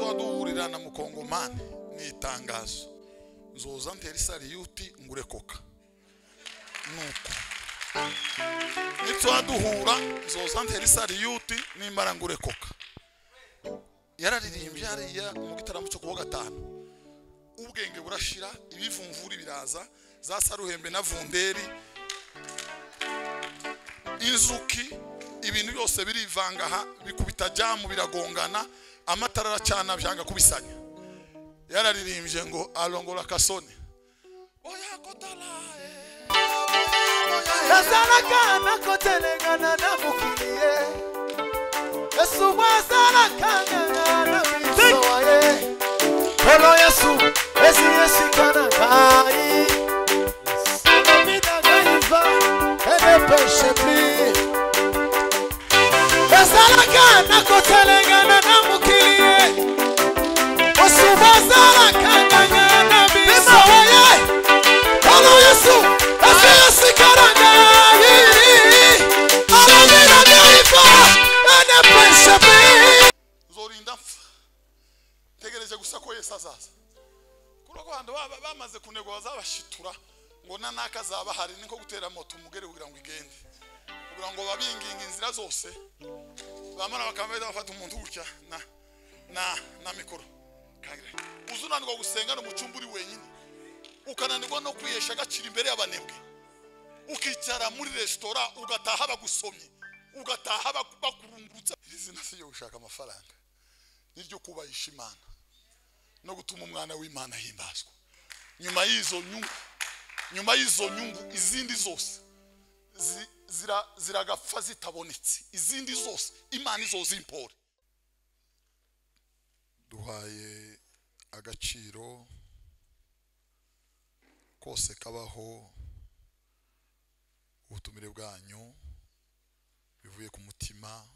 Nitwaduhurira na mukongomani ni itangazo nzoza ntera isariyuti ngure koka nuko nitwaduhura nzoza ntera isariyuti nimara ngure koka. Yararirimbye hariya mu gitaramo cyo kuwa gatanu, ubwenge burashira, ibivumvuri biraza, za saruhembe na vunderi, inzuki, ibintu byose birivangaha, bikubita jamu, biragongana, amatara aracana byanga kubisanya. Yararirimbye ngo alongola kasone oya kotala nazalaka nakotelengana na mokili ye Yesu azalaka na biso ye Kolo Yesu esi esika na ngai Mina gaiva et ne péché plus Nazalaka nakotelengana na mokili ye Yesu azalaka na biso ye Kolo Yesu esi esika na ngai Mina gaiva et ne péché plus. Zorinda tegereje gusa ko Yesu azaza. Kuri Rwanda bamaze kunegwa bazabashitura ngo nanaka zaba hari niko gutera moto umugere kugira ngo igende, kugira ngo babinginga inzira zose, bamara bakameza bafata umuntu gutya na na na mikoro kagire. Uzunanirwa gusenga no mucumba uri wenyine, ukananirwa no kwiyesha agaciro imbere y'abanebwe, ukicara muri restaurant ugataha bagusomye, ugataha bakurungutsa. Izina si yo gushaka amafaranga, niryo kubahisha Imana no gutuma umwana w'Imana ahimbazwa. Nyuma y'izo nyungu, nyuma y'izo nyungu izindi zose ziragapfa zitabonetse, izindi zose Imana izozimpore. Duhaye agaciro kose kabaho ubutumire bwanyu bivuye ku mutima.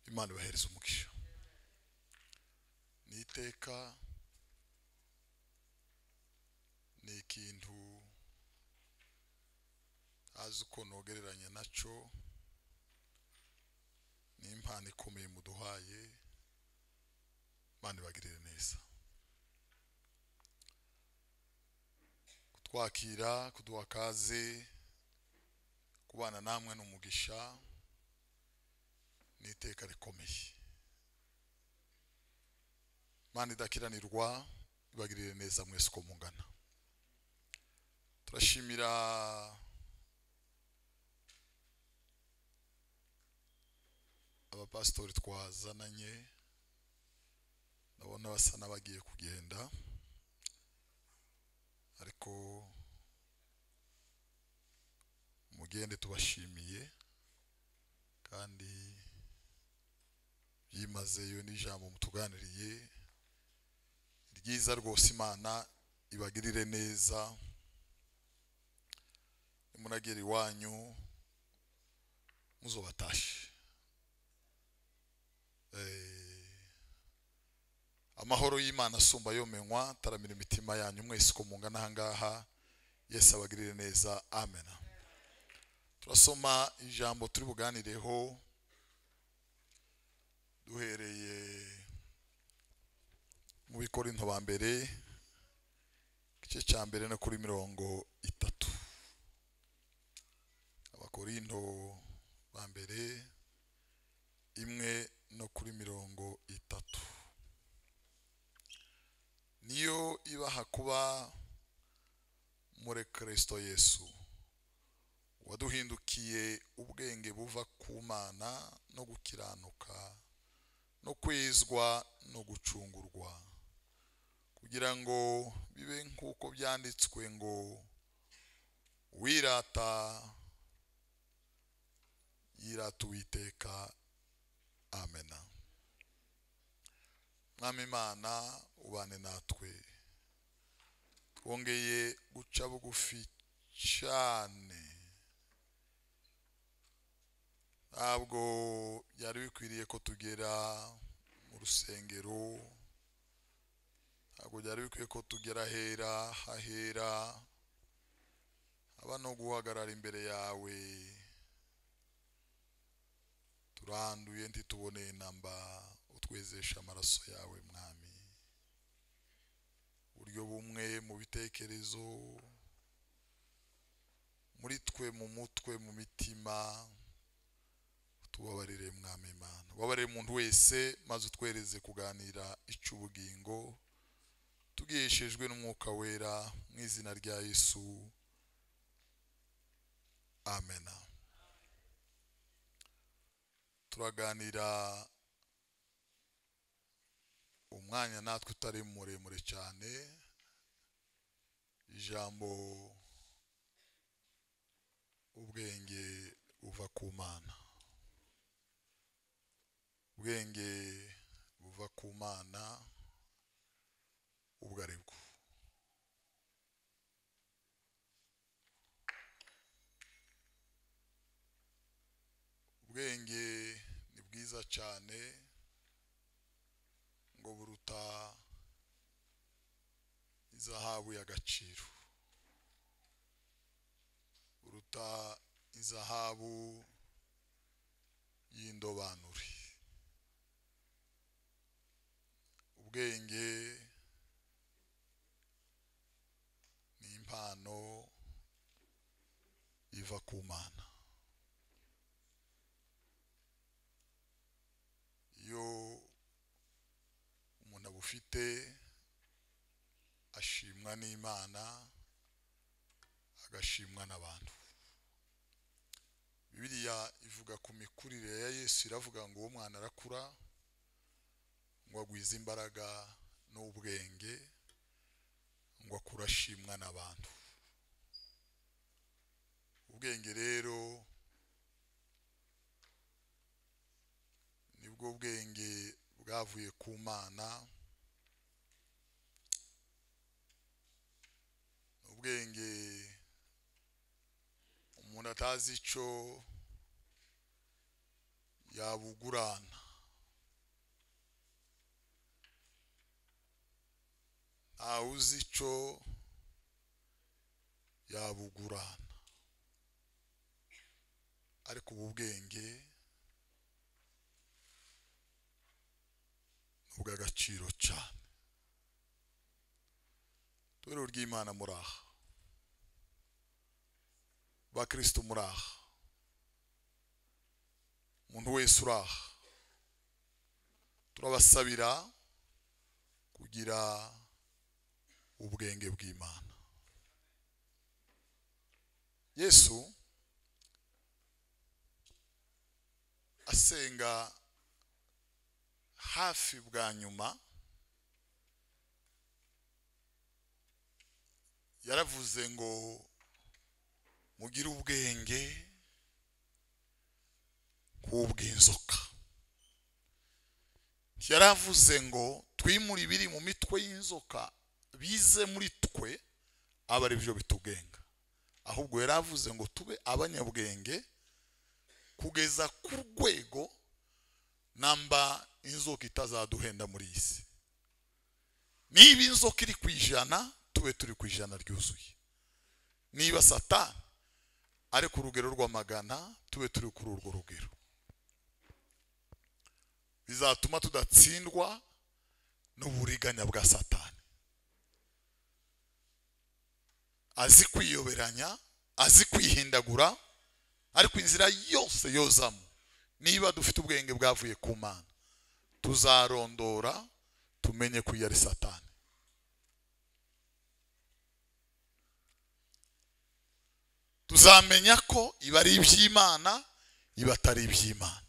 Imana ibahereza umugisha. Ni iteka, ni ikintu azi uko nogereranya naco, ni impano ikomeye muduhaye. Imana ibagirire neza. Kutwakira, kuduha kaze, kubana namwe n'umugisha ni iteka rikomeye. Imana idakiranirwa ibagirire neza mwese uko mungana. Turashimira abapasitori twazananye, ndabona basa n'abagiye kugenda, ariko mugende tubashimiye kandi byimazeyo n'ijambo mutuganiriye ryiza rwose. Imana ibagirire neza. Nimunagera iwanyu muzobatashe. Amahoro y'Imana asumba yomenywa taramira imitima yanyu mwese uko mungana ahangaha. Yesu abagirire neza. Amen. Turasoma ijambo turi buganireho duhereye mu Bikorinto ba mbere igice cya mbere no kuri 30. Abakorinto ba mbere 1 no kuri 30. Niyo ibaha kuba muri Kristo Yesu waduhindukiye ubwenge buva ku Mana no gukiranuka no kwizwa no gucungurwa, kugira ngo bibe nk'uko byanditswe ngo wirata yirata Uwiteka. Amena. Mwami Imana ubane natwe, twongeye guca bugufi cyane. Ntabwo byari bikwiriye ko tugera mu rusengero, ntabwo byari bikwiye ko tugera hera hahera, haba no guhagarara imbere yawe. Turanduye ntituboneye namba, Twezesha amaraso yawe Mwami, buryo bumwe mu bitekerezo, muri twe, mu mutwe, mu mitima. Tubabarire Mwami Imana, ubabarire umuntu wese, maze utwereze kuganira icy'ubugingo tugiheshejwe n'Umwuka Wera, mu izina rya Yesu, amena. Turaganira umwanya natwe utari muremure cyane, ijambo ubwenge buva ku Mana. Ubwenge buva ku Mana ubwo ari bwo. Ubwenge ni bwiza cyane, ngo buruta izahabu y'agaciro, buruta izahabu y'indobanure. Ubwenge ni impano iva ku Mana. Iyo umuntu abufite ashimwa n'Imana, agashimwa n'abantu. Bibiliya ivuga ku mikurire ya Yesu, iravuga ngo uwo mwana arakura, ngo agwize imbaraga n'ubwenge, ngo akura ashimwa n'abantu. Ubwenge rero nibwo bwenge bwavuye ku Mana, ubwenge umuntu atazi icyo yabugurana. Ntawuzi icyo yabugurana, ariko ubu bwenge ni ubw'agaciro cyane. Itorero ry'Imana muraha, bakristo muraha, umuntu wese uraha, turabasabira kugira ubwenge bw'Imana. Yesu asenga hafi bwa nyuma, yaravuze ngo mugire ubwenge nk'ubw'inzoka. Yaravuze ngo twimure ibiri mu mitwe y'inzoka bize muri twe, aba ari byo bitugenga. Ahubwo yaravuze ngo tube abanyabwenge kugeza ku rwego namba inzoka itazaduhenda muri iyi si. Niba inzoka iri ku 100, tube turi ku 100 ryuzuye. Niba Satani ari ku rugero rwa 100, tube turi kuri urwo rugero. Bizatuma tudatsindwa n'uburiganya bwa Satani. Azi kwiyoberanya, azi kwihindagura, ariko inzira yose yozamo. Niba dufite ubwenge bwavuye ku Mana, tuzarondora tumenye ko yari Satani. Tuzamenya ko iba ari iby'Imana, iba atari iby'Imana.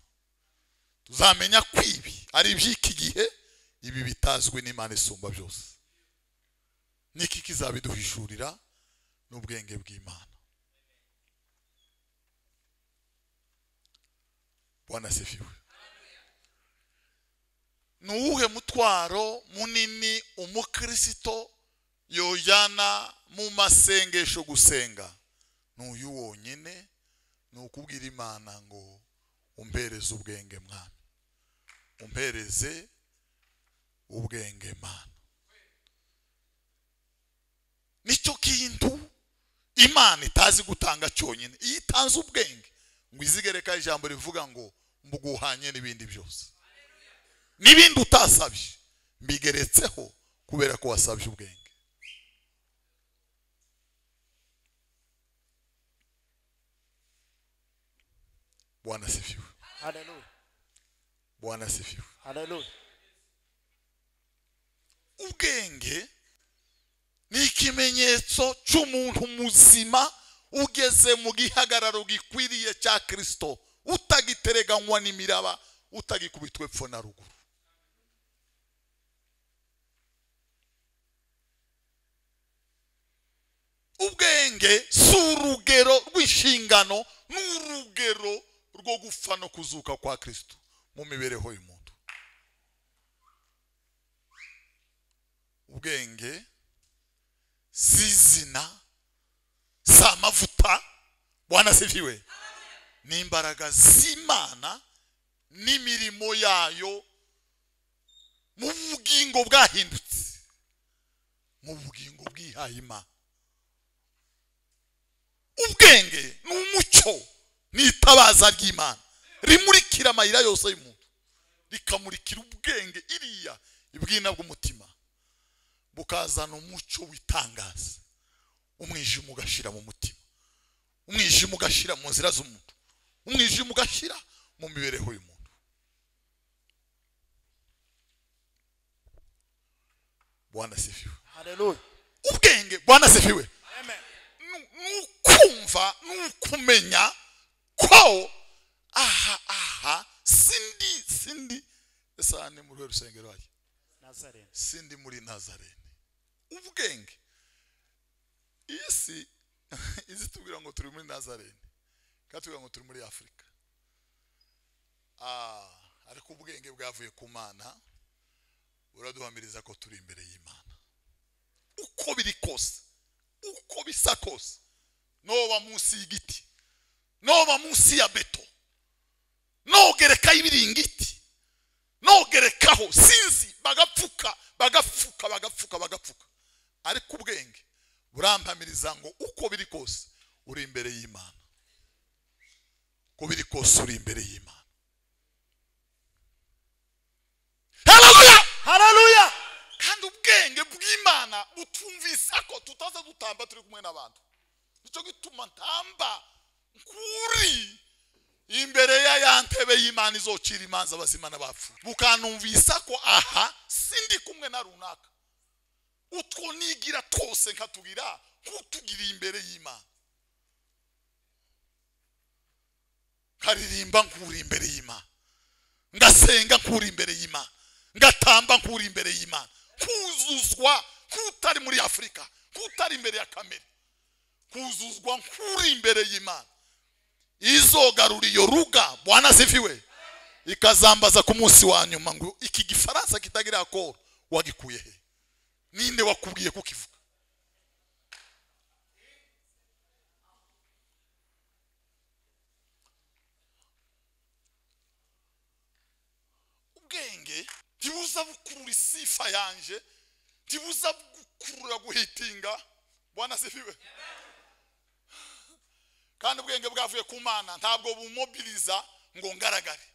Tuzamenya ko ibi ari iby'iki gihe, ibi bitazwi n'Imana isumba byose. Niki kizabiduhishurira? N'ubwenge bw'Imana. Bwana asifiwe. Ni uwuhe mutwaro munini umukristo yojyana mu masengesho gusenga? N'uyu wonyine, ni ukubwira Imana ngo umpereze ubwenge Mwami, umpereze ubwenge Mana. Nicyo kintu Imana itazi gutanga cyonyine. Iyo itanze ubwenge ngo izigereka ijambo rivuga ngo mbuguhanye n'ibindi byose. N'ibindi utasabye mbigeretseho kubera ko wasabye ubwenge. Bwana sifiwe. Haleluya. Bwana sifiwe. Haleluya. Ubwenge ni ikimenyetso cy'umuntu muzima ugeze mu gihagararo gikwiriye cya Kristo, utagitereganywa n'imiraba, utagikubitwe epfo na ruguru. Ubwenge si urugero rw'inshingano, ni urugero rwo gupfa no kuzuka kwa Kristo mu mibereho y'umuntu. Ubwenge si izina, si amavuta. Bwana sifiwe. Ni imbaraga z'Imana n'imirimo yayo mu bugingo bwahindutse, mu bugingo bwihaye Imana. Ubwenge ni umucyo, ni itabaza ry'Imana rimurikira amayira yose y'umuntu, rikamurikira ubwenge iriya ibwina bw'umutima, bukazana umucyo witangaza. Umwijima ugashira mu mutima, umwijima ugashira mu nzira z'umuntu, umwijima ugashira mu mibereho y'umuntu. Bwana sifiwe. Haleluya. Ubwenge, Bwana sifiwe. Amen. Nukumva, nukumenya ko aha sindi esane muri rusengero waje Nazarene, sindi muri Nazarene. Ubwenge isi izitubwira ngo turi muri Nazarene, katubwira ngo turi muri Afrika. Ariko ubwenge bwavuye ku Mana buraduhamiriza ko turi imbere y'Imana. Uko biri kose, uko bisa kose, noba munsi y'igiti, noba munsi ya beto, nogereka ibiringiti, nogerekaho sinzi, bagapfuka bagapfuka bagapfuka bagapfuka, ariko ubwenge burampamiriza ngo uko biri kose uri imbere y'Imana. Uko biri kose uri imbere y'Imana. Haleluya! Haleluya! Kandi ubwenge bw'Imana butumvisa ko tutaza dutamba turi kumwe n'abantu. Nicyo gituma ntamba nkuri imbere ya ntebe y'Imana izocira imanza abazima n'abapfu. Bukanumvisa ko aha sindi kumwe na runaka. Utwo nigira twose nkatugira kutugira imbere y'Imana. Karirimba nkuri imbere y'Imana, ngasenga nkuri imbere y'Imana, ngatamba nkuri imbere y'Imana. Kuzuzwa kutari muri Afrika, kutari imbere ya kamere, kuzuzwa nkuri imbere y'Imana. Izogarura iyo ruga. Bwana sifiwe. Ikazambaza ku munsi wa nyuma ngo iki gifaransa kitagira akoro wagikuye he? Ninde wakubwiye kukivuga? Ubwenge ntibuza bukurura isifa yanje, ntibuza gukurura guhitinga. Bwana sifiwe. Kandi ubwenge bwavuye ku Mana ntabwo bumobiliza ngo ngaragare.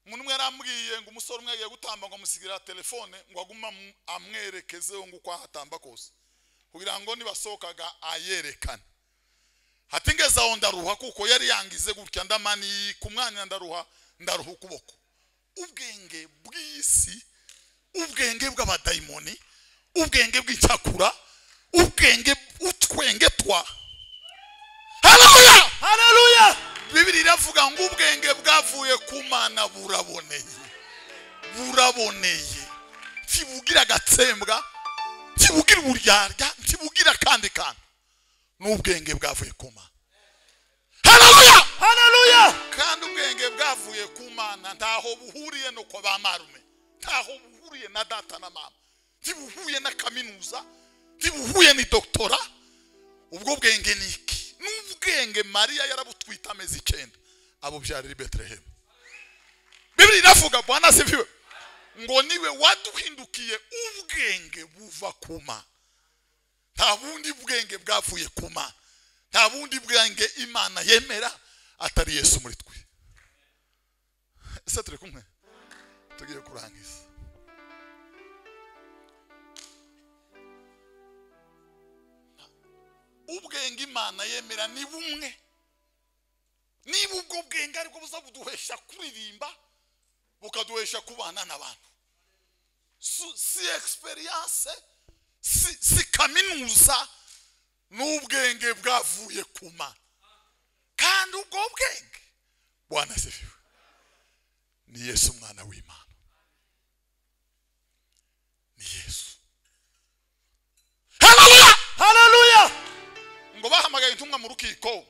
Umuntu umwe yarambwiye ngo umusore umwe yagiye gutamba ngo amusigira telefone ngo aguma amwerekezeho ngo uko ahatamba kose, kugira ngo nibasohokaga ayerekane. Hati ngeze aho ndaruha, kuko yari yangize gutya, ndamani ku mwanya ndaruha, ndaruha ukuboko. Ubwenge bw'isi, ubwenge bw'abadayimoni, ubwenge bw'icyakura, ubwenge utwenge twa. Haleluya! Haleluya! Bibiri iravuga ngo ubwenge bwavuye ku Mana buraboneye. Buraboneye. Ntibugira agatsembwa, ntibugira uburyarya, ntibugira kandi kantu. N'ubwenge bwavuye ku Mana. Haleluya! Haleluya! Kandi ubwenge bwavuye ku Mana ntaho buhuriye no kwa ba marume, ntaho buhuriye na data na mama, ntibuhuye na kaminuza, ntibuhuye ni doktora. Ubwo bwenge ni iki? N'ubwenge Mariya yarabutwita amezi 9 abo byarira i Bethlehem. Bibiri iravuga, Bwana sifiwe, ngo niwe waduhindukiye ubwenge buva ku Mana. Nta bundi bwenge bwavuye ku Mana, nta bundi bwenge Imana yemera atari Yesu muri twe. Ese turi kumwe? Tugiye kurangiza. Ubwenge Imana yemera ni bumwe. Niba ubwo bwenge ariko buzabuduhesha kuririmba, bukaduhesha kubana n'abantu. Si experience, si kaminuza, n'ubwenge bwavuye ku Mana. Kandi ubwo bwenge Bwana asifiwe, ni Yesu umwana w'Imana, ni Yesu. Haleluya, haleluya. Ngo bahamagaye intumwa mu rukiko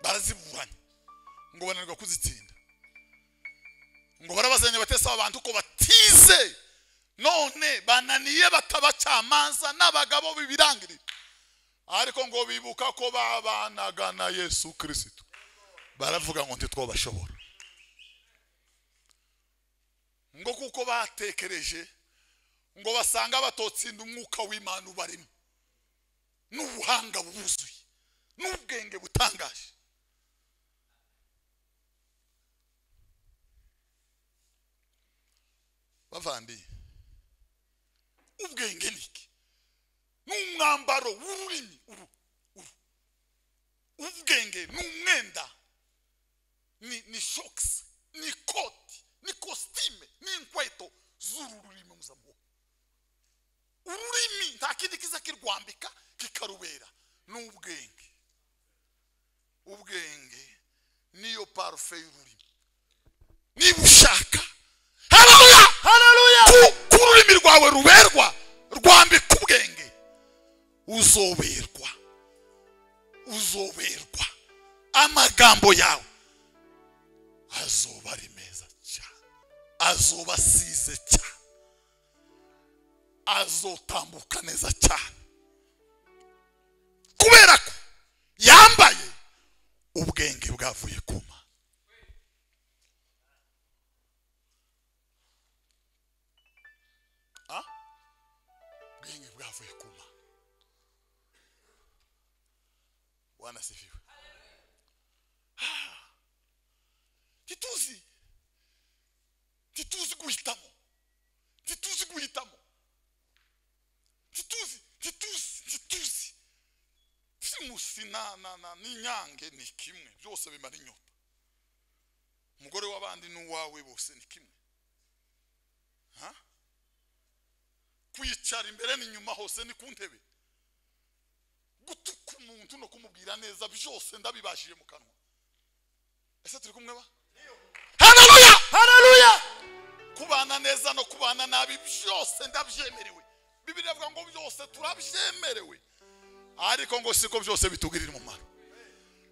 baraziburanya, ngo bananirwa kuzitsinda. Ngo barabazanye batesa abantu ko batize, none bananiye batabacamanza n'abagabo b'ibirangirire. Ariko ngo bibuka ko babanaga na Yesu Kristo, baravuga ngo ntitwabashobora. Ngo kuko batekereje ngo basanga batotsinda umwuka w'Imana ubarimo, n'ubuhanga buzuye, n'ubwenge butangaje. Bavandi, ubwenge niki? N'umwambaro w'ururimi uru. Ubwenge n'umwenda, ni shocks, ni koti, ni kositime, ni inkweto z'uru rurimi muzamuha. Ururimi nta kindi kiza kirwambika kikarubera, n'ubwenge. Ubwenge niyo parufe y'ururimi. Niba ushaka, haleluya, haleluya, ku rurimi rwawe ruberwa, rwambika ubwenge, uzoberwa, uzoberwa. Amagambo yawe azoba ari meza cyane, azoba asize cyane, azotambuka neza cyane, kubera ko yambaye ubwenge bwavuye ku Mana. Ubwenge bwavuye ku Mana. Bwana asifiwe. Tituzi guhitamo, tituzi guhitamo, tituzi. Primusi na n'inyange ni kimwe, byose bimara inyota. Umugore w'abandi n'uwawe bose ni kimwe. Kwicara imbere n'inyuma hose ni ku ntebe. Gutuka umuntu no kumubwira neza byose ndabibashije mu kanwa. Ese turi kumwe ba? Haleluya, haleluya. Kubana neza no kubana nabi byose ndabyemerewe. Bibiliya ivuga ngo byose turabyemerewe, ariko ngo siko byose bitugirira umumaro.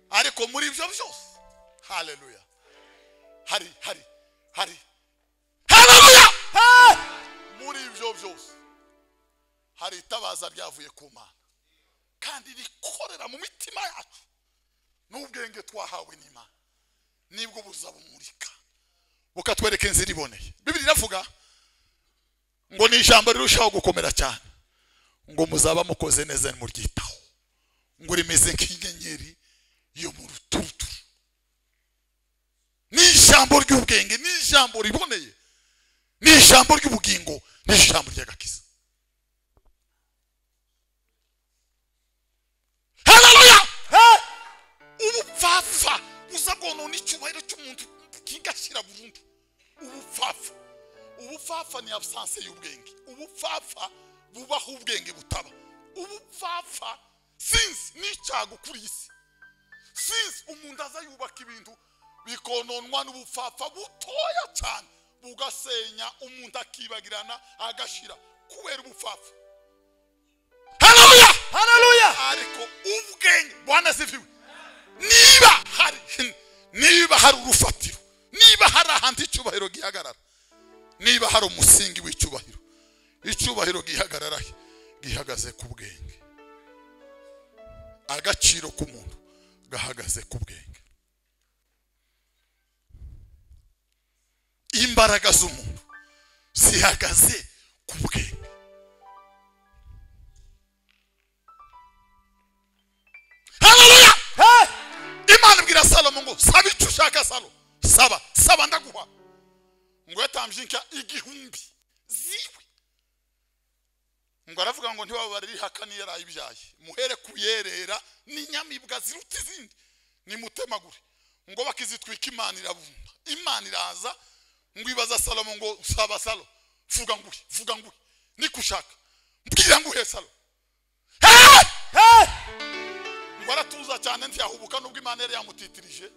Ariko muri ibyo byose, haleluya, hari hari hari, haleluya, muri ibyo byose hari itabaza ryavuye ku Mana, kandi rikorera mu mitima yacu n'ubwenge twahawe n'Imana, nibwo buzabumurika bukatwereka inzira iboneye. Bibiliya iravuga ngo ni ijambo rirushaho gukomera cyane, ngo muzaba mukoze neza muryitaho, ngo rimeze nk'inyenyeri yo mu ruturuturu. Ni ijambo ry'ubwenge, ni ijambo riboneye, ni ijambo ry'ubugingo, ni ijambo ry'agakiza. Haleluya! Ubupfapfa buza bwonona icyubahiro cy'umuntu kigashira burundu. Ubupfapfa, ubupfapfa ni absence y'ubwenge. Ubupfapfa bubaho ubwenge butaba. Ubupfapfa since n'icyago kuri isi, since umuntu aza yubaka ibintu bikononwa n'ubupfapfa butoya cyane, bugasenya umuntu akibagirana agashira kubera ubupfapfa. Haleluya, haleluya. Ariko ubwenge, Bwana asifiwe, niba hari urufatiro, niba hari ahantu icyubahiro gihagarara, niba hari umusingi w'icyubahiro, icyubahiro gihagarara gihagaze ku bwenge. Agaciro k'umuntu gahagaze ku bwenge. Imbaraga z'umuntu zihagaze ku bwenge. Haleluya! Imana ibwira Salomo ngo saba icyo ushaka Salomo, saba, saba ndaguha. Ngo yatangiye Yatambye inka 1000 ziwe. Ngo aravuga ngo ntibabarire ihaka niyo yarayibyaye. Muhere kuyerera n'inyamibwa ziruta izindi nimutemagure. Ngo bakizitwika Imana irabumba. Imana iraza ngo ibaza Salomo ngo saba Salo, vuga nguhe, vuga nguhe, nikushaka mbwira nguhe Salo. Ngo aratuza cyane ntiyahubuka nubwo Imana yari yamutitirije.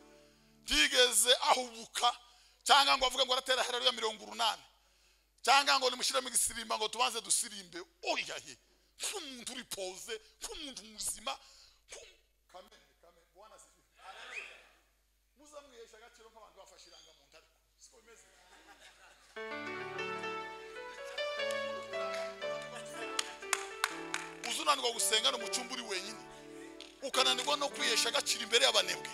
Ntigeze ahubuka cyangwa ngo avuge ngo aratera haleluya 80 cyangwa ngo nimushyiremo igisirimba ngo tubanze dusirimbe. Oya he, nk'umuntu uri pose, nk'umuntu muzima. Kamene kamene, Bwana asifiwe. Muzamwihesha agaciro nk'abantu bafashe irangamuntu, ariko siko bimeze. Uzunanirwa gusenga no mu cyumba uri wenyine, ukananirwa no kwihesha agaciro imbere y'abanebwe,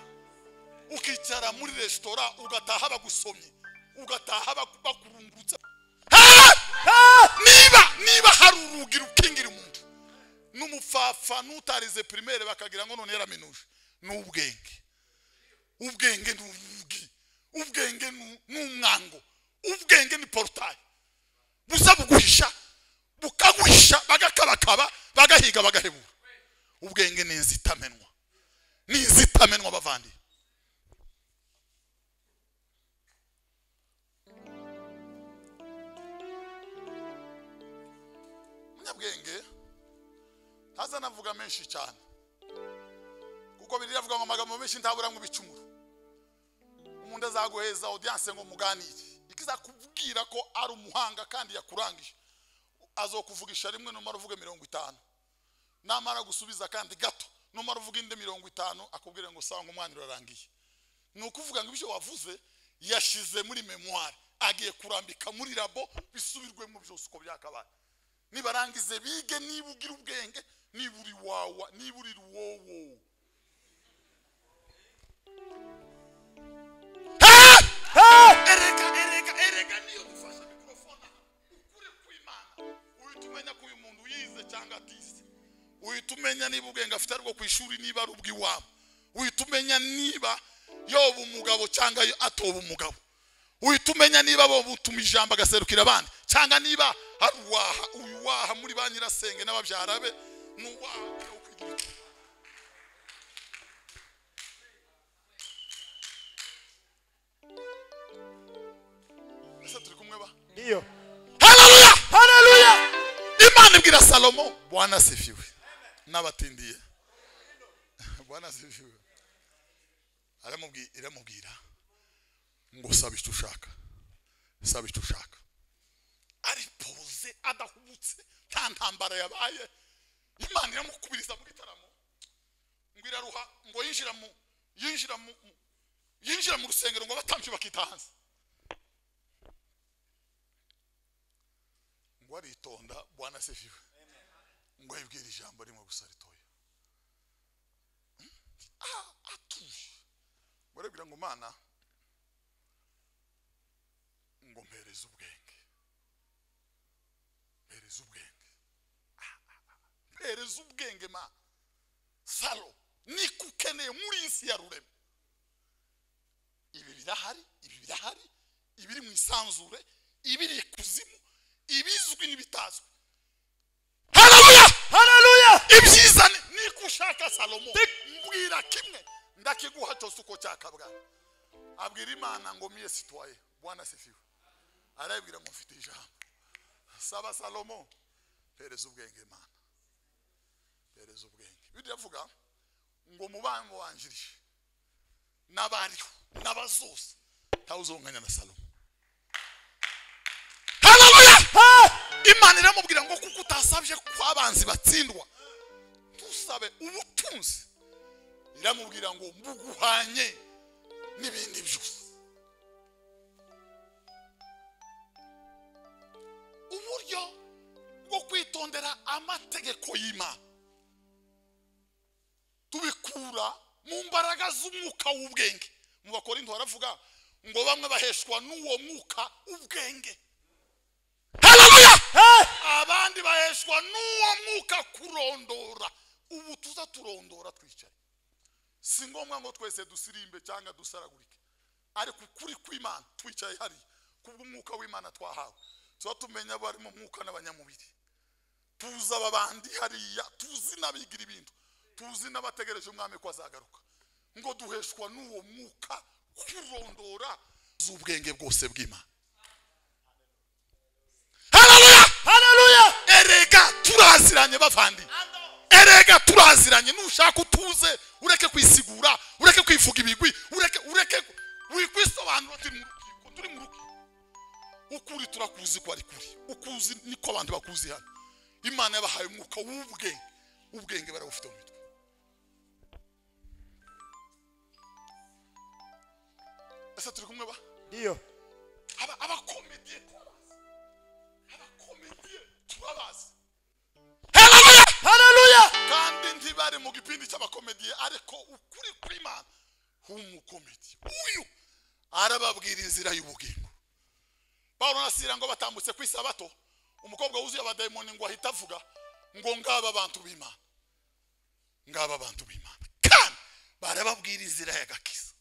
ukicara muri resitora ugataha bagusomye, ugataha bakurungurutsa. Niba hari urugi rukingira umuntu n'umupfapfa n'utarize primaire bakagira ngo none yaraminuje, n'ubwenge. Ubwenge ni urugi, ubwenge ni umwango, ubwenge ni portail. Buza buguhisha, bukaguhisha, bagakabakaba, bagahiga, bagahebura. Ubwenge ni inzitamenwa, ni inzitamenwa bavandi. Umunyabwenge ntazanavuga menshi cyane, kuko Bibiliya ivuga ngo amagambo menshi ntabura ngo ibicumuro. Umuntu azaguheza audience ngo muganire, ikizakubwira ko ari umuhanga kandi yakurangije, azokuvugisha rimwe numara uvuge 50, namara gusubiza kandi gato numara uvuga indi 50 akubwira ngo sawa ngo umwana urarangiye. Ni ukuvuga ngo ibyo wavuze yashize muri memoire, agiye kurambika muri labo bisubirwemo byose uko byakabaye. Nibarangize bige, niba ugira ubwenge, niba uri wawa, niba uri ruwowo. Erega erega erega, niyo dufashe mikrofone ukuri kw'Imana, uhita umenya ko uyu muntu yize cyangwa atize, uhita umenya niba ubwenge afite ariko ku ishuri, niba ari ubw'iwabo, uhita umenya niba yoba umugabo cyangwa atoba umugabo, uhita umenya niba bo butuma ijambo agaserukira abandi cyangwa niba ari uwaha uyu waha muri ba nyirasenge n'ababyara be, n'uwaha ukwigira. Ese turi kumwe ba? Ndiyo. Haleluya! Haleluya! Imana ibwira Salomo, Bwana asifiwe. N'abatindiye. Bwana asifiwe. Aramubwira ngo saba icyo ushaka, saba icyo ushaka. Ari pose, adahubutse, nta ntambara yabaye. Imana iramukubiriza mu gitaramo, ngo iraruha, ngo yinjira mu rusengero ngo abatambyi bakita hanze. Ngo aritonda, Bwana asifiwe. Ngo ayibwire ijambo rimwe gusa ritoya, atuje. Ngo arabwira ngo Mana, ngo mpereze ubwenge, mpereze ubwenge, mpereze ubwenge ma Salo, nikukeneye muri isi ya rurema. Ibi birahari, ibi birahari, ibiri mu isanzure, ibiri ikuzimu, ibizwi n'ibitazwi. Haleluya! Haleluya! Ibyiza nikushaka Salomo, mbwira kimwe ndakiguha cyose uko cyakabwa. Abwira Imana ngo miye citoyen, Bwana asifiwe. Arabwira ngo mfite ijambo. Saba Salomo, mpereze ubwenge Mana, mpereze ubwenge. Bibiliya ivuga ngo mu bantu wanjirije n'abariho n'abazosa ntawuzonganya na Salomo. Haleluya! Imana iramubwira ngo kuko utasabye ko abanzi batsindwa, tusabe ubutunzi. Iramubwira ngo mbuguhanye n'ibindi byose. Uburyo bwo kwitondera amategeko y'Imana tubikura mu mbaraga z'umwuka w'ubwenge. Mu Bakorinto baravuga ngo bamwe baheshwa n'uwo mwuka ubwenge. Haleluya! Abandi baheshwa n'uwo mwuka kurondora. Ubu tuza turondora twicaye. Si ngombwa ngo twese dusirimbe cyangwa dusaragurike, ariko ukuri kw'Imana twicaye hari Kubw'umwuka w'Imana twahawe tuba tumenya abari mu mwuka n'abanyamubiri. Tuzi ababandi hariya, tuzi n'abigira ibintu, tuzi n'abategereje umwami ko azagaruka. Ngo duheshwa n'uwo mwuka kurondora z'ubwenge bwose bw'Imana. Haleluya, haleluya. Erega turaziranye bavandi, erega turaziranye. Nushaka utuze, ureke kwisigura, ureke kwivuga ibigwi, ureke wikwisobanura. Turi mu rukiko, turi mu rukiko. Ukuri turakuzi ko ari kuri, ukuzi niko abantu bakuzi hano. Imana yabahaye umwuka w'ubwenge, ubwenge barabufite mu mitwe. Ese turi kumwe ba? Ndiyo. Abakomediye turabazi, abakomediye turabazi. Haleluya, haleluya. Kandi ntibari mu gipindi cy'abakomediye, ariko ukuri kw'Imana h'umukomediye uyu arababwira inzira y'ubugingo. Paulo na Sila ngo batambutse ku isabato, umukobwa wuzuye abadayimoni ngo ahita avuga ngo ngaba abantu b'Imana, ngaba abantu b'Imana. Kandi barababwira inzira y'agakiza,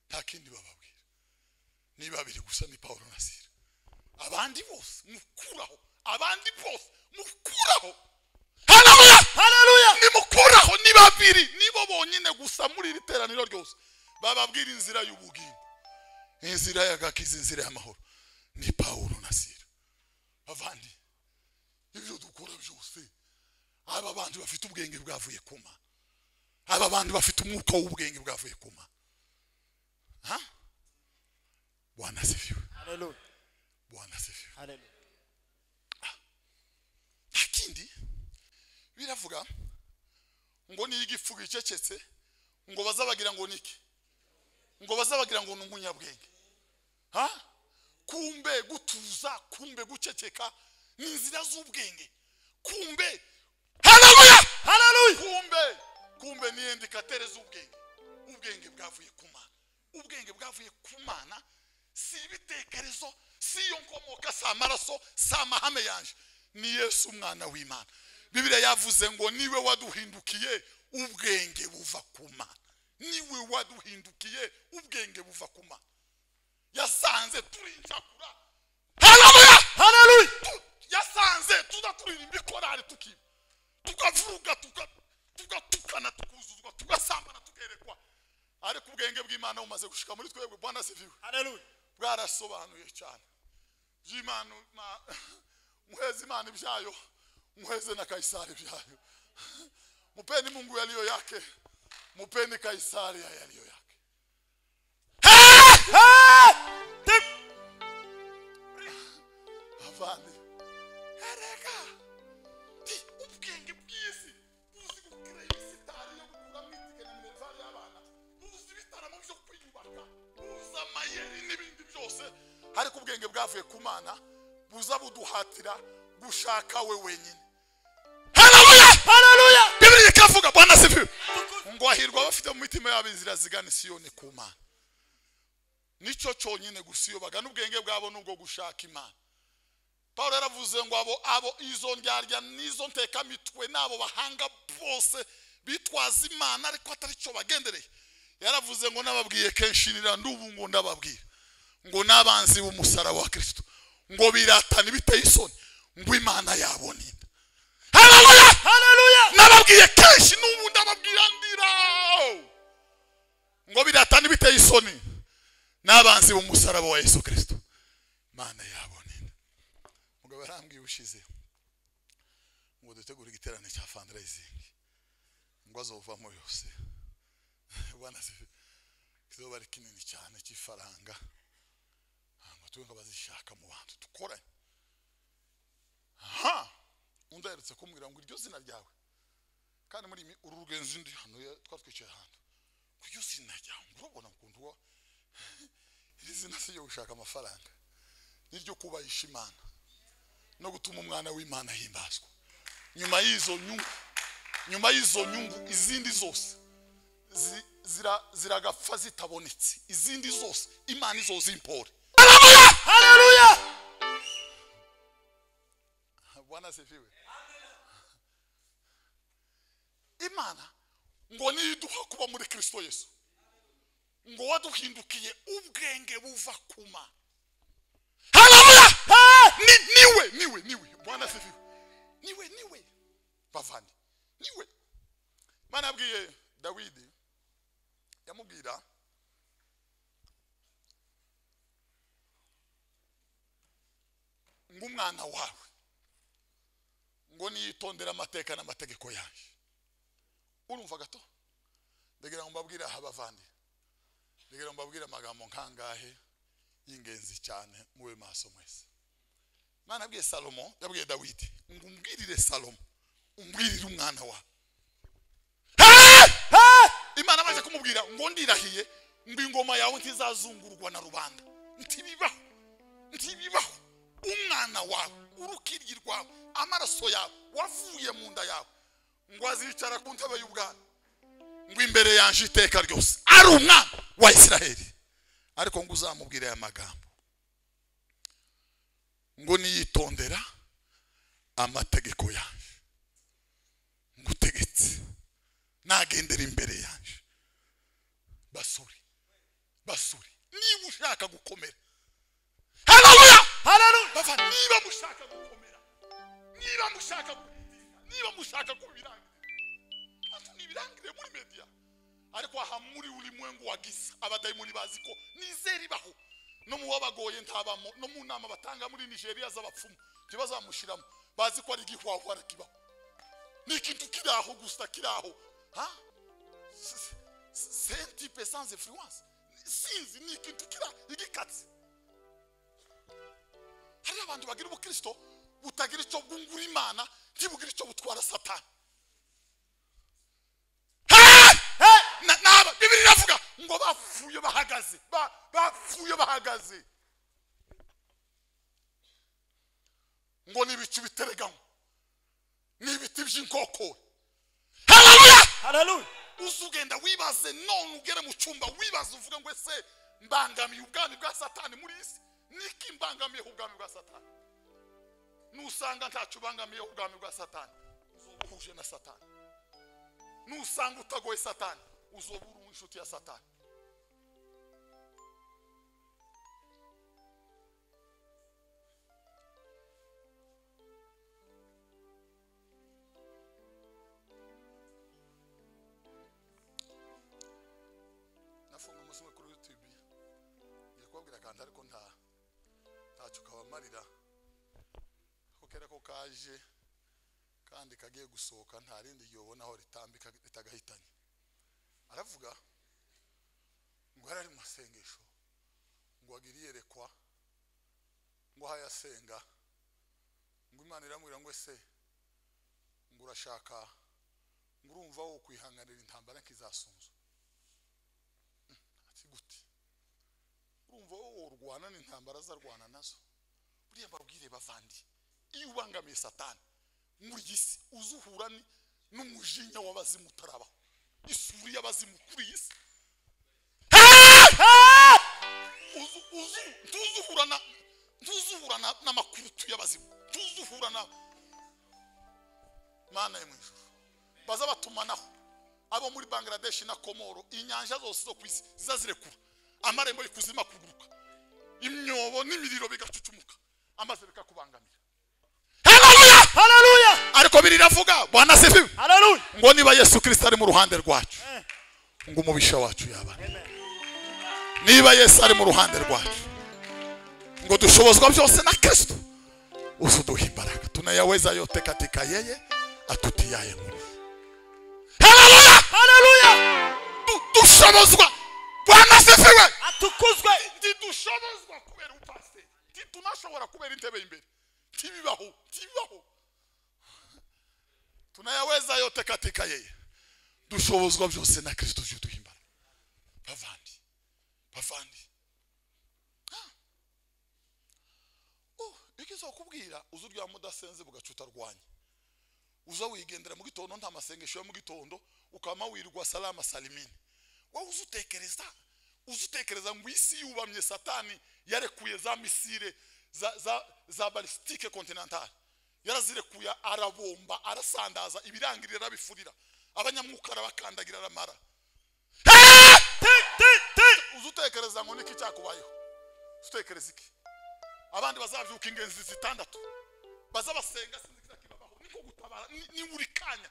nta kindi bababwira. Ni babiri gusa, ni Paulo na Sila. Abandi bose mukuraho, abandi bose mukuraho. Haleluya, haleluya. Ni mukuraho, ni babiri, nibo bonyine gusa muri iri teraniro ryose bababwira inzira y'ubugingo, inzira y'agakiza, inzira y'amahoro. Ni Paulo na Sila. Bavandi, ibyo dukora byose, aba bantu bafite ubwenge bwavuye ku Mana, aba bantu bafite umwuka w'ubwenge bwavuye ku Mana. Ha? Bwana asifiwe. Haleluya. Bwana asifiwe. Haleluya. Nta kindi biravuga ngo ni igifu gicecetse, ngo bazabagira ngo niki, ngo bazabagira ngo ni umunyabwenge. Ha? Kumbe gutuza, kumbe guceceka ni inzira z'ubwenge. Kumbe, haleluya, haleluya. Kumbe ni indikatere z'ubwenge. Ubwenge bwavuye ku Mana, ubwenge bwavuye ku Mana si ibitekerezo, si iyo nkomoka, si amaraso, si amahame yanje, ni Yesu umwana w'Imana. Bibiliya yavuze ngo niwe waduhindukiye ubwenge buva ku Mana, niwe waduhindukiye ubwenge buva ku Mana. Yasanze turi incakura. Haleluya, haleluya. Yasanze tudaturirimba ikorari, tukiba, tukavuga, tugatukana, tukuzuzwa, tugasambana, tukerekwa. Ariko ubwenge bw'Imana bumaze gushika muri twebwe. Bwana asifiwe. Haleluya. Bwarasobanuye cyane by'Imana. Muheze Imana ibyayo, muheze na Kaisari ibyayo. Mupeni Mungu yaliyo yake, mupeni Kaisari yaliyo yake. Avandi, erega ubwenge bw'isi buzi gukira ibisitari yo gukuramo itike na minerval y'abana, buzi ibitaramo byo kwiyubaka, buzi amayeri n'ibindi byose. Ariko ubwenge bwavuye ku Mana buza buduhatira gushaka we wenyine. Haleluya, haleluya. Bibiliya ikavuga, Bwana asifiwe, ngo hahirwa abafite mu mitima yabo inzira zigana Siyoni ku Mana. Nicyo cyonyine gusa iyo bagana ubwenge bwabo nubwo gushaka Imana. Paulo yaravuze ngo abo izo ndyarya n'izo ntekamitwe n'abo bahanga bose bitwaza Imana ariko atari cyo bagendereye. Yaravuze ngo nababwiye kenshi nira ndubu ngo ndababwira ngo n'abanzi b'umusaraba wa Kristo ngo biratana biteye isoni ngo Imana yabo ninda. Haleluya, haleluya. Nababwiye kenshi n'ubu ndababwira ndira ngo biratana biteye isoni n'abanzi b'umusaraba wa Yesu Kristo, Imana yabo ninda. Mugabo arambwiye ushize ngo dutegure igiterane cya fundraising ngo azovamo yose. Bwana asifiwe. Kizoba ari kinini cyane cy'ifaranga, ngo tube ngo bazishaka mu bantu dukoranye. Aha, undi aherutse kumbwira ngo iryo zina ryawe, kandi muri uru rugenzi ndi hano twatwicaye ahantu, ngo iryo zina ryawe ngo urabona ukuntu wa iri zina si iryo gushaka amafaranga, ni iryo kubahisha Imana no gutuma umwana w'Imana ahimbazwa. Nyuma y'izo nyungu, nyuma y'izo nyungu izindi zose ziragapfa zitabonetse, izindi zose Imana izozimpore. Haleluya, haleluya. Bwana asifiwe. Imana ngo niduha kuba muri Kristo Yesu, ngo waduhindukiye ubwenge buva ku Mana. Bwana asifiwe. Niwe niwe bavandi, niwe. Imana yabwiye Dawidi, yamubwira ngo umwana wawe ngo niyitondera amateka n'amategeko yanjye. Urumva gato? Ndagira ngo mbabwire aha bavandi, ndagira ngo mbabwire amagambo nkangahe y'ingenzi cyane, mube maso mwese. Imana yabwiye Salomo, yabwiye Dawidi ngo umbwirire Salomo, umbwirire umwana wawe. Imana amaze kumubwira ngo ndirahiye ngo ingoma yawe ntizazungurwa na rubanda, ntibibaho, ntibibaho. Umwana wawe, urukiryi rwawe, amaraso yawe wavuye mu nda yawe, ngo azicara ku ntebe y'ubwami, ngo imbere yanje iteka ryose ari umwana wa Isiraheli. Ariko ngo uzamubwire aya magambo, ngo niyitondera amategeko yanje, ngutegetse nagendera imbere yanje. Basore, basore, niba ushaka gukomera, haleluya, haleluya, bava, niba mushaka gukomera, niba mushaka gutinda, niba mushaka kubirangira, nibirangire muri media. Ariko aha muri ulimwengu wa giza, abadayimoni bazi ko nizeri baho, no mu wabagoye ntabamo, no mu nama batanga muri Nigeria z'abapfumu ntibazamushiramo, bazi ko ari igihwahwa kibaho, ni ikintu kiraho gusa kiraho. Ha, c'est un type sans influence, sinzi, ni ikintu kira igikatsi. Hari abantu bagira ubukristo butagira icyo bwungura Imana, ntibugira icyo butwara Satani. Naba Bibiliya iravuga ngo bapfuye bahagaze, bapfuye bahagaze, ngo n'ibicu biteregamo, n'ibiti by'inkokore. Haleluya, haleluya. Uzugenda wibaze none ugere mu cyumba wibaze uvuge ngo ese mbangamiye ubwami bwa Satani muri isi? Niki mbangamiye ubwami bwa Satani? Nusanga ntacyo ubangamiye ubwami bwa Satani, uzoba uhuje na Satani. Nusanga utagoye Satani, uzoba uri inshuti ya Satani. Nafunga umunsi umwe kuri YouTube, ngiye kubabwira akantu ariko ntacyo kabamarira, ko kera ko kaje kandi kagiye gusohoka, nta rindi gihe ubona aho ritambika ritagahitanye. Aravuga ngo yari ari mu masengesho, ngo agire iyerekwa, ngo aho yasenga, ngo Imana iramubwira ngo ese ngo urashaka, ngo urumva wo kwihanganira intambara nkizasunzu. Ati gute? Urumva wo urwana n'intambara azarwana nazo? Buriya mbabwire bavandi, iyo ubangamiye Satani muri iyi si, uzuhura n'umujinya w'abazimu utarabaho, isuri y'abazimu kuri iyi si. Ntuzuhura n'amakurutu y'abazimu, ntuzuhura na Mana yo mu ijuru. Baza batumanaho abo muri Bangladesh na Komoro, inyanja zose zo ku isi zizazirekura, amarembo y'ikuzimu kuguruka, imyobo n'imiriro bigacucumuka, amaze bikakubangamira. Haleluya, haleluya. Ariko biriravuga, Bwana asifiwe, haleluya, ngo niba Yesu Kristo ari mu ruhande rwacu, ngo umubisha wacu yaba. Niba Yesu ari mu ruhande rwacu, ngo dushobozwa byose na Kristo usuduha imbaraga, tunayaweza yote katika yeye atutiaye nguvu. Haleluya, haleluya. Dushobozwa, Bwana asifiwe, atukuzwe. Ntidushobozwa kubera upasiteri, ntitunashobora kubera intebe imbere, ntibibaho, ntibibaho. Tunayaweza yote katika yeye, dushobozwa byose na Kristo uduha imbaraga. Bavandi, bavandi, ikizokubwira uzurya mudasenze bugacuta rwanya, uza wigendera mu gitondo nta masengesho yo mu gitondo, ukama wirwa salama salimini. Wowe uzutekereza ngo isi yubamye Satani yarekuye za misile za balistike continentale, yarazirekuye, arabomba, arasandaza, ibirangirira arabifurira, abanyamwuka arabakandagira aramara. Uzutekereza ngo niki cyakubayeho? Uzutekereza iki? Abandi bazavyuka ingenzi zitandatu, Baza basenga sinzi kizakibabaho. Niko gutabara ni buri kanya.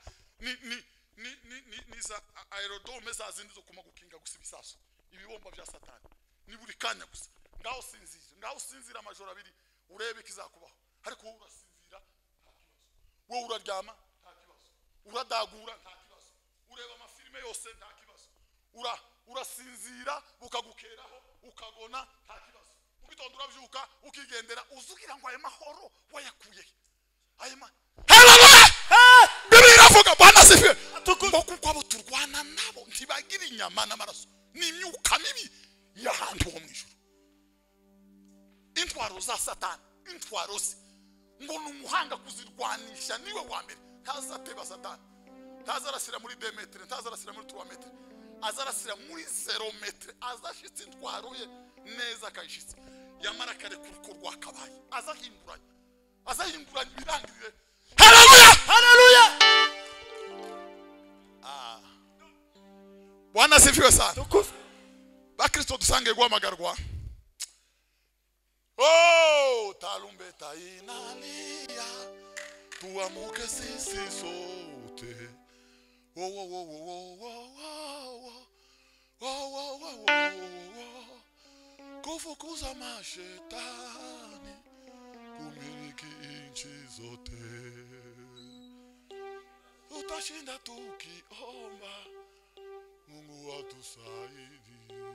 Ni za aerodome za zindi zo kuma gukinga gusa ibisasu. Ibibomba bya Satani. Ni buri kanya gusa. Ngaho sinzira. Ngaho sinzira amajoro abiri urebe kizakubaho. Ariko wowe urasinzira nta kibazo. Wowe uraryama nta kibazo. Uradagura nta kibazo. Ureba amafilime yose nta kibazo. Urasinzira bukagukeraho ukagona nta kibazo. Mu gitondo urabyuka ukigendera uzugira ngo ayo mahoro wayakuye. Ayo ma Haleluya! Bibiliya iravuga Bwana asifiwe. Ngo kuko abo turwana nabo ntibagira inyama n'amaraso. Ni imyuka mibi y'ahantu ho mu ijuru. Intwaro za Satani, intwaro ze ngo ni umuhanga kuzirwanisha niwe wa mbere. Ntazateba Satani. Ntazarasira muri 2 metre, ntazarasira muri 3 metre. Azarasira muri 0 metre, azashitse intwaro ye neza akayishitse. Yamara kare kuruko rwakabaye. Azahinduranya. Azahinduranya ibirangirire. Haleluya! Haleluya! Bwana asifiwe sana. Bakristo dusange guhamagarwa. Oh, tarumbeta inalia, tuamuke sisi sote. Oh, oh, oh, oh, oh, oh, oh, oh, oh, oh. Kufukuza mashetani, kumiliki nchi zote. Tutashinda tukiomba, Mungu atusaidia.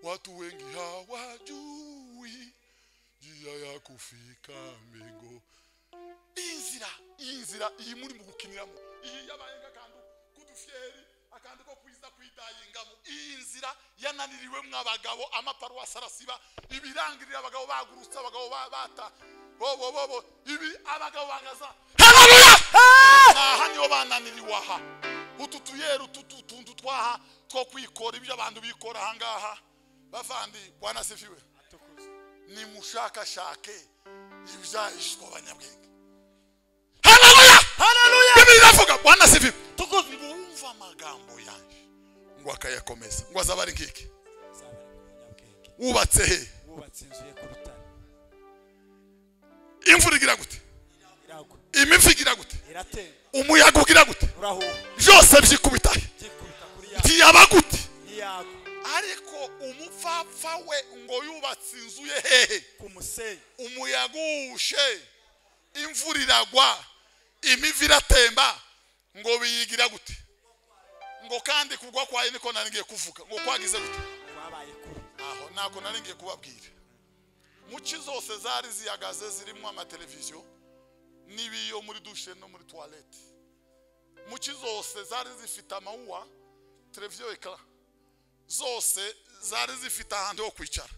Watu wengi hawajui njia ya kufika mbingu. Inzira iyi muri mu gukiniramo. Iyi yabayenga kandu kudufyeri akandu ko kwiza kwidayingamo. Iyi nzira yananiriwe mwabagabo amaparuwasi arasiba ibirangirira abagabo bagurutse abagabo bata bo ibi abagabo bagaza. Haleluya! Aha niho bananiriwe aha. Utu tuyeru tutundu twaha two kwikora ibyo abantu bikora ahangaha. Bavandi Bwana asifiwe. Ni mushakashake ibyahishwa abanyabwenge. Haleluya! Haleluya! Bibiliya iravuga Bwana asifiwe. Wumva amagambo yanje ngo akayakomeza ngo azaba ari nkiki. Wubatse he? Wubatse inzu ye ku rutare. Imvura igira gute? Iragwa. Imivu igira gute? Iratemba. Umuyaga ugira gute? Urahuha. Byose byikubita he? Byikubita kuri ya. Ntiyaba gute? Ntiyagwa. Ariko umupfapfa we ngo yubatse inzu ye hehe? Ku musenyi. Umuyaga ushe, imvura iragwa, imivu iratemba, ngo biyigira gute? Ngo kandi kugwa kwayo niko nari ngiye kuvuga. Ngo kwagize gute? Kwabaye kure. Aho nako nari ngiye kubabwira. Muci zose zari ziyagaze zirimo amateleviziyo n'ibiyo muri dushe no muri toilette. Muci zose zari zifite amawuwa, televiziyo ekara. Zose zari zifite ahantu ho kwicara.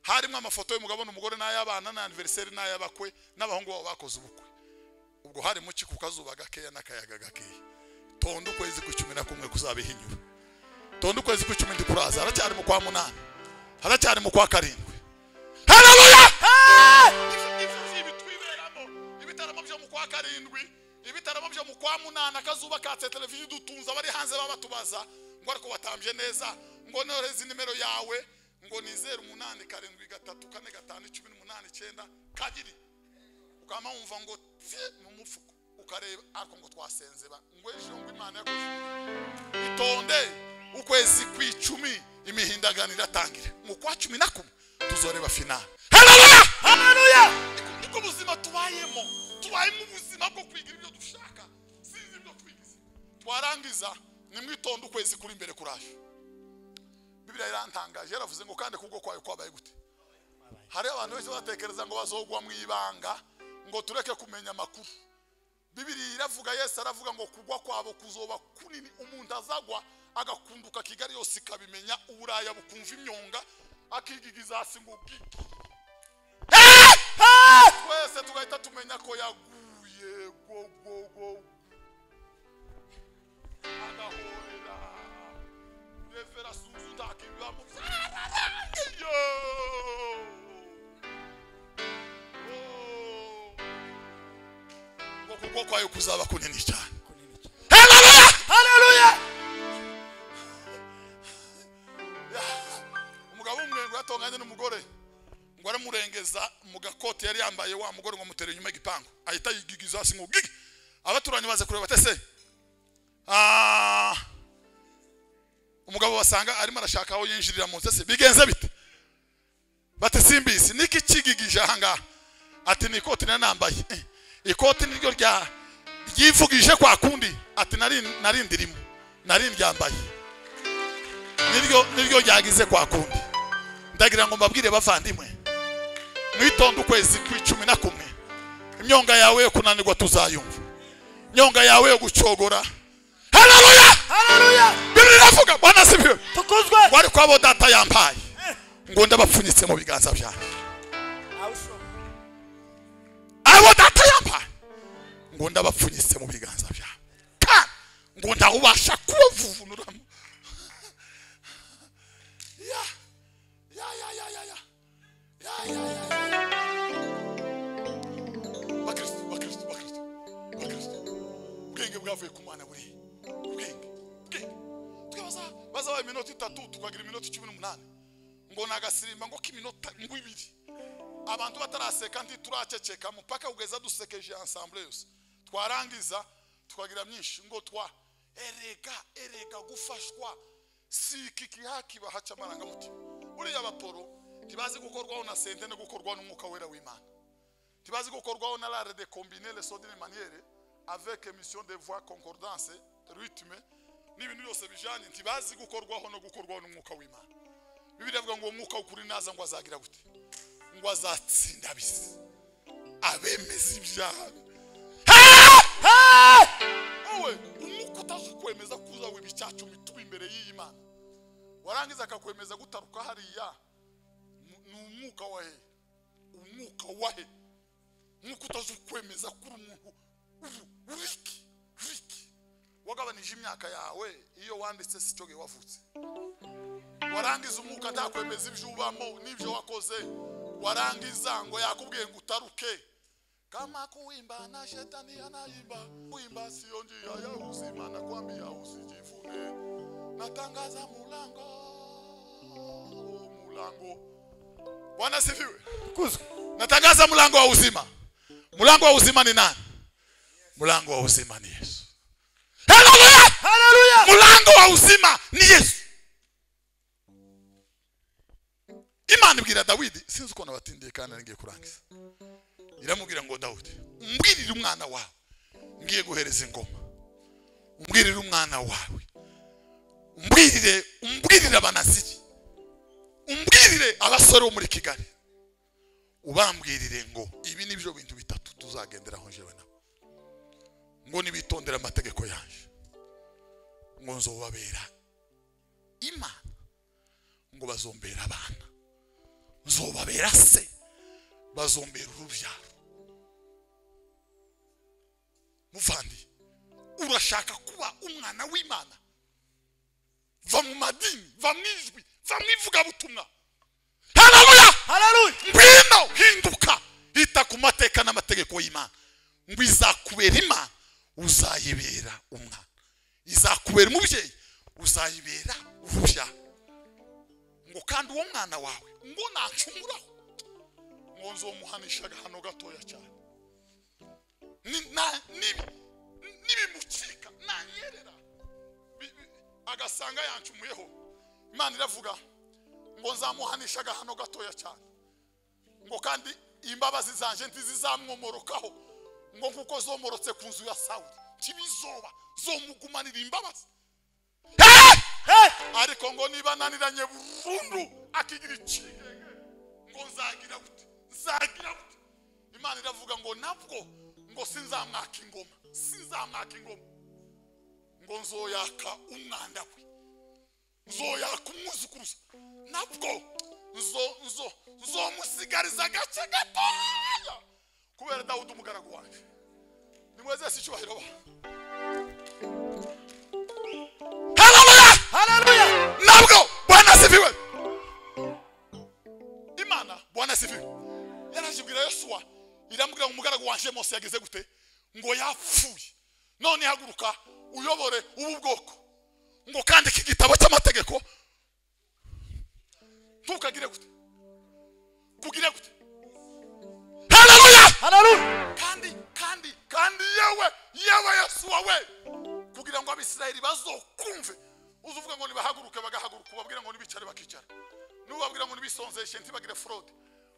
Harimo amafoto y'umugabo n'umugore n'ay'abana na anniversaire n'ay'abakwe n'abahungu babo bakoze ubukwe. Ubwo hari muci ku kazuba gakeya n'akayaga gakeya. Tonda ukwezi ku 11 kuzabihinyura. Tonda ukwezi ku 10 ndikuraza. Haracyari mu kwa 8. Haracyari mu kwa 7. Haleluya! Ibyo bitwiberamo ibitaramo byo mu kwa 7, ibitaramo byo mu kwa 8 akazuba katse televiziyo dutunza bari hanze babatubaza ngo ariko watambye neza ngo noreze nimero yawe ngo ni 0 8 7 3 4 5 18 9 kabiri. Ukama wumva ngo mu mufuko ukareba ariko ngo twasenze ba ngo ejo ngo Imana yakoze. Itonde ukwezi kw'icumi imihindagano iratangira. Mu kwa 11 tuzoreba finale. Haleluya! Haleluya! Niko buzima tubayemo. Tubayemo ubuzima bwo kwigira ibyo dushaka. Sinzi ibyo twigize. Twarangiza nimwitonde ukwezi kuri imbere kuraje. Bibiliya irantangaje yaravuze ngo kandi kubwo kwayo kwabaye gute? Hari abantu benshi batekereza ngo bazogwa mu ibanga ngo tureke kumenya amakuru. Bibiliya iravuga Yesu aravuga ngo kugwa kwabo kuzoba kunini, umuntu azagwa agakunduka Kigali yose ikabimenya, uburaya bukumva imyonga akigigiza hasi ngo bwiki. Twese tugahita tumenya ko yaguye go go go. Agahorera. Refera suzu ndakibamo. Ngo kugwa kwayo kuzaba kunini cyane. Haleluya! Haleluya! Umugabo umwe ngo yatonganye n'umugore ngo aramurengera. Amunyegeza mu gakoti yari yambaye wa mugore ngo mutere inyuma y'igipangu, ahita yigigiza hasi ngo gigi. Abaturanyi baze kureba batese umugabo basanga arimo arashaka aho yinjirira mu nzu, se bigenze bite? Bate simbizi niki kigigije aha ngaha? Ati ni ikoti nari nambaye, ikoti niryo rya ryivugije kwa kundi. Ati nari ndirimo, nari ndyambaye, niryo ryagize kwa kundi. Ndagira ngo mbabwire bavandimwe, mwitonde ukwezi kw'icumi na kumwe, imyonga yawe yo kunanirwa tuzayumva, imyonga yawe yo gucogora. Haleluya, Haleluya. Biblia iravuga, Bwana asifiwe. Tukuzwe. Wari kwabo data yampaye ngo ndabapfunyitse mu biganza byanjye. Abo data yampaye ngo ndabapfunyitse mu biganza byanjye, kandi ngo ndawubasha kubavuvunuramo. Ya ya ya ya ya ya ya ya ya. Bakristo, bakristo, bakristo, bakristo, ubwenge bwavuye ku Mana buri ubwenge, ubwenge. Twibaza bazabaye iminota 3 tukagira iminota 18 ngo nagasirimba ngo k'iminota ngo 2 abantu bataraseka nti turaceceka mpaka ugeza dusekeje ensemble yose, twarangiza tukagira myinshi ngo twa erega gufashwa si iki kihaki bahaca amarangamutima. Buriya abaporo ntibazi gukorwaho na sente no gukorwaho n'umwuka wera w'Imana, ntibazi gukorwaho na l'art de combiner les sons d'une manière avec émission de voix, concordance, rythme n'ibintu byose bijanye, ntibazi gukorwaho no gukorwaho n'umwuka w'Imana. Bibiliya ivuga ngo uwo mwuka w'ukuri naza ngo azagira gute? Ngo azatsinda ab'isi, abemeza ibyaha. Wowe umwuka utazi kwemeza kuza wiba icyacu mituba imbere y'iyi Mana, warangiza akakwemeza gutaruka hariya, ni umwuka wa he? Umwuka wa he? Umwuka utazi kwemeza kuri umuntu uriki uriki wagabanije imyaka yawe iyo wanditse si cyo gihe wavutse. Warangiza umwuka ntakwemeza ibyo ubamo n'ibyo wakoze, warangiza ngo yakubwiye ngo utaruke. Kama kuimba na shetani anaimba, kuimba sio njia ya uzima, nakwambia usijivune. Natangaza mulango, mulango. Bwana asifiwe. Tukuzwe. Natangaza mulango wa uzima. Mulango wa uzima ni nani? Mulango wa uzima ni Yesu. Haleluya! Haleluya. Mulango wa uzima ni Yesu. Imana ibwira Dawidi, sinzi uko nabatindiye kandi ngiye kurangiza. Iramubwira ngo Dawidi, umbwirire umwana wawe ngiye guhereza ingoma, umbwirire umwana wawe, umbwirire abanaziri, umbwirire abasore bo muri Kigali, ubambwirire ngo ibi nibyo bintu bitatu tuzagenderaho jewe nawe, ngo nibitondera amategeko yanje, ngo nzobabera Imana, ngo bazombera abana, nzobabera se, bazombera urubyaro. Muvandi, urashaka kuba umwana w'Imana? Va mu madini, va mu ijwi, va mu ivugabutumwa. Haleluya! Haleluya. Ngwino hinduka, hita ku mateka n'amategeko y'Imana, ngo izakubera Imana, uzayibera umwana, izakubera umubyeyi, uzayibera urubyaro. Ngo kandi uwo mwana wawe ngo nacumuraho, ngo nzomuhanisha agahano gatoya cyane, nibimucika nanyerera agasanga yancumuyeho. Imana iravuga ngo nzamuhanisha agahano gatoya cyane, ngo kandi imbabazi zanje ntizizamwomorokaho, ngo nkuko zomorotse ku nzu ya Sawuli ntibizoba, zomugumanira imbabazi. Ariko ngo niba naniranye burundu akigira ikigenge, ngo nzagira gute? Nzagira gute? Imana iravuga ngo nabwo ngo sinzamwaka ingoma, sinzamwaka ingoma, ngo nzoyaka umwanda we, nzoyaka umwuzukuruza, nabwo nzomusigariza agace gatoya kubera Dawudi umugaragu wanjye. Nimweze si icyubahiro ba. Haleluya! Haleluya. Nabwo Bwana asifiwe. Imana Bwana asifiwe. Yarajibwira Yosuwa, iramubwira ngo umugaragu wanje Mose yageze gute? Ngo yapfuye. None haguruka uyobore ubu bwoko, ngo kandi iki gitabo cy'amategeko ntukagire gute? Kugire gute? bicare bakicara, nubabwira ngo nibisonzeshe ntibagire fraude.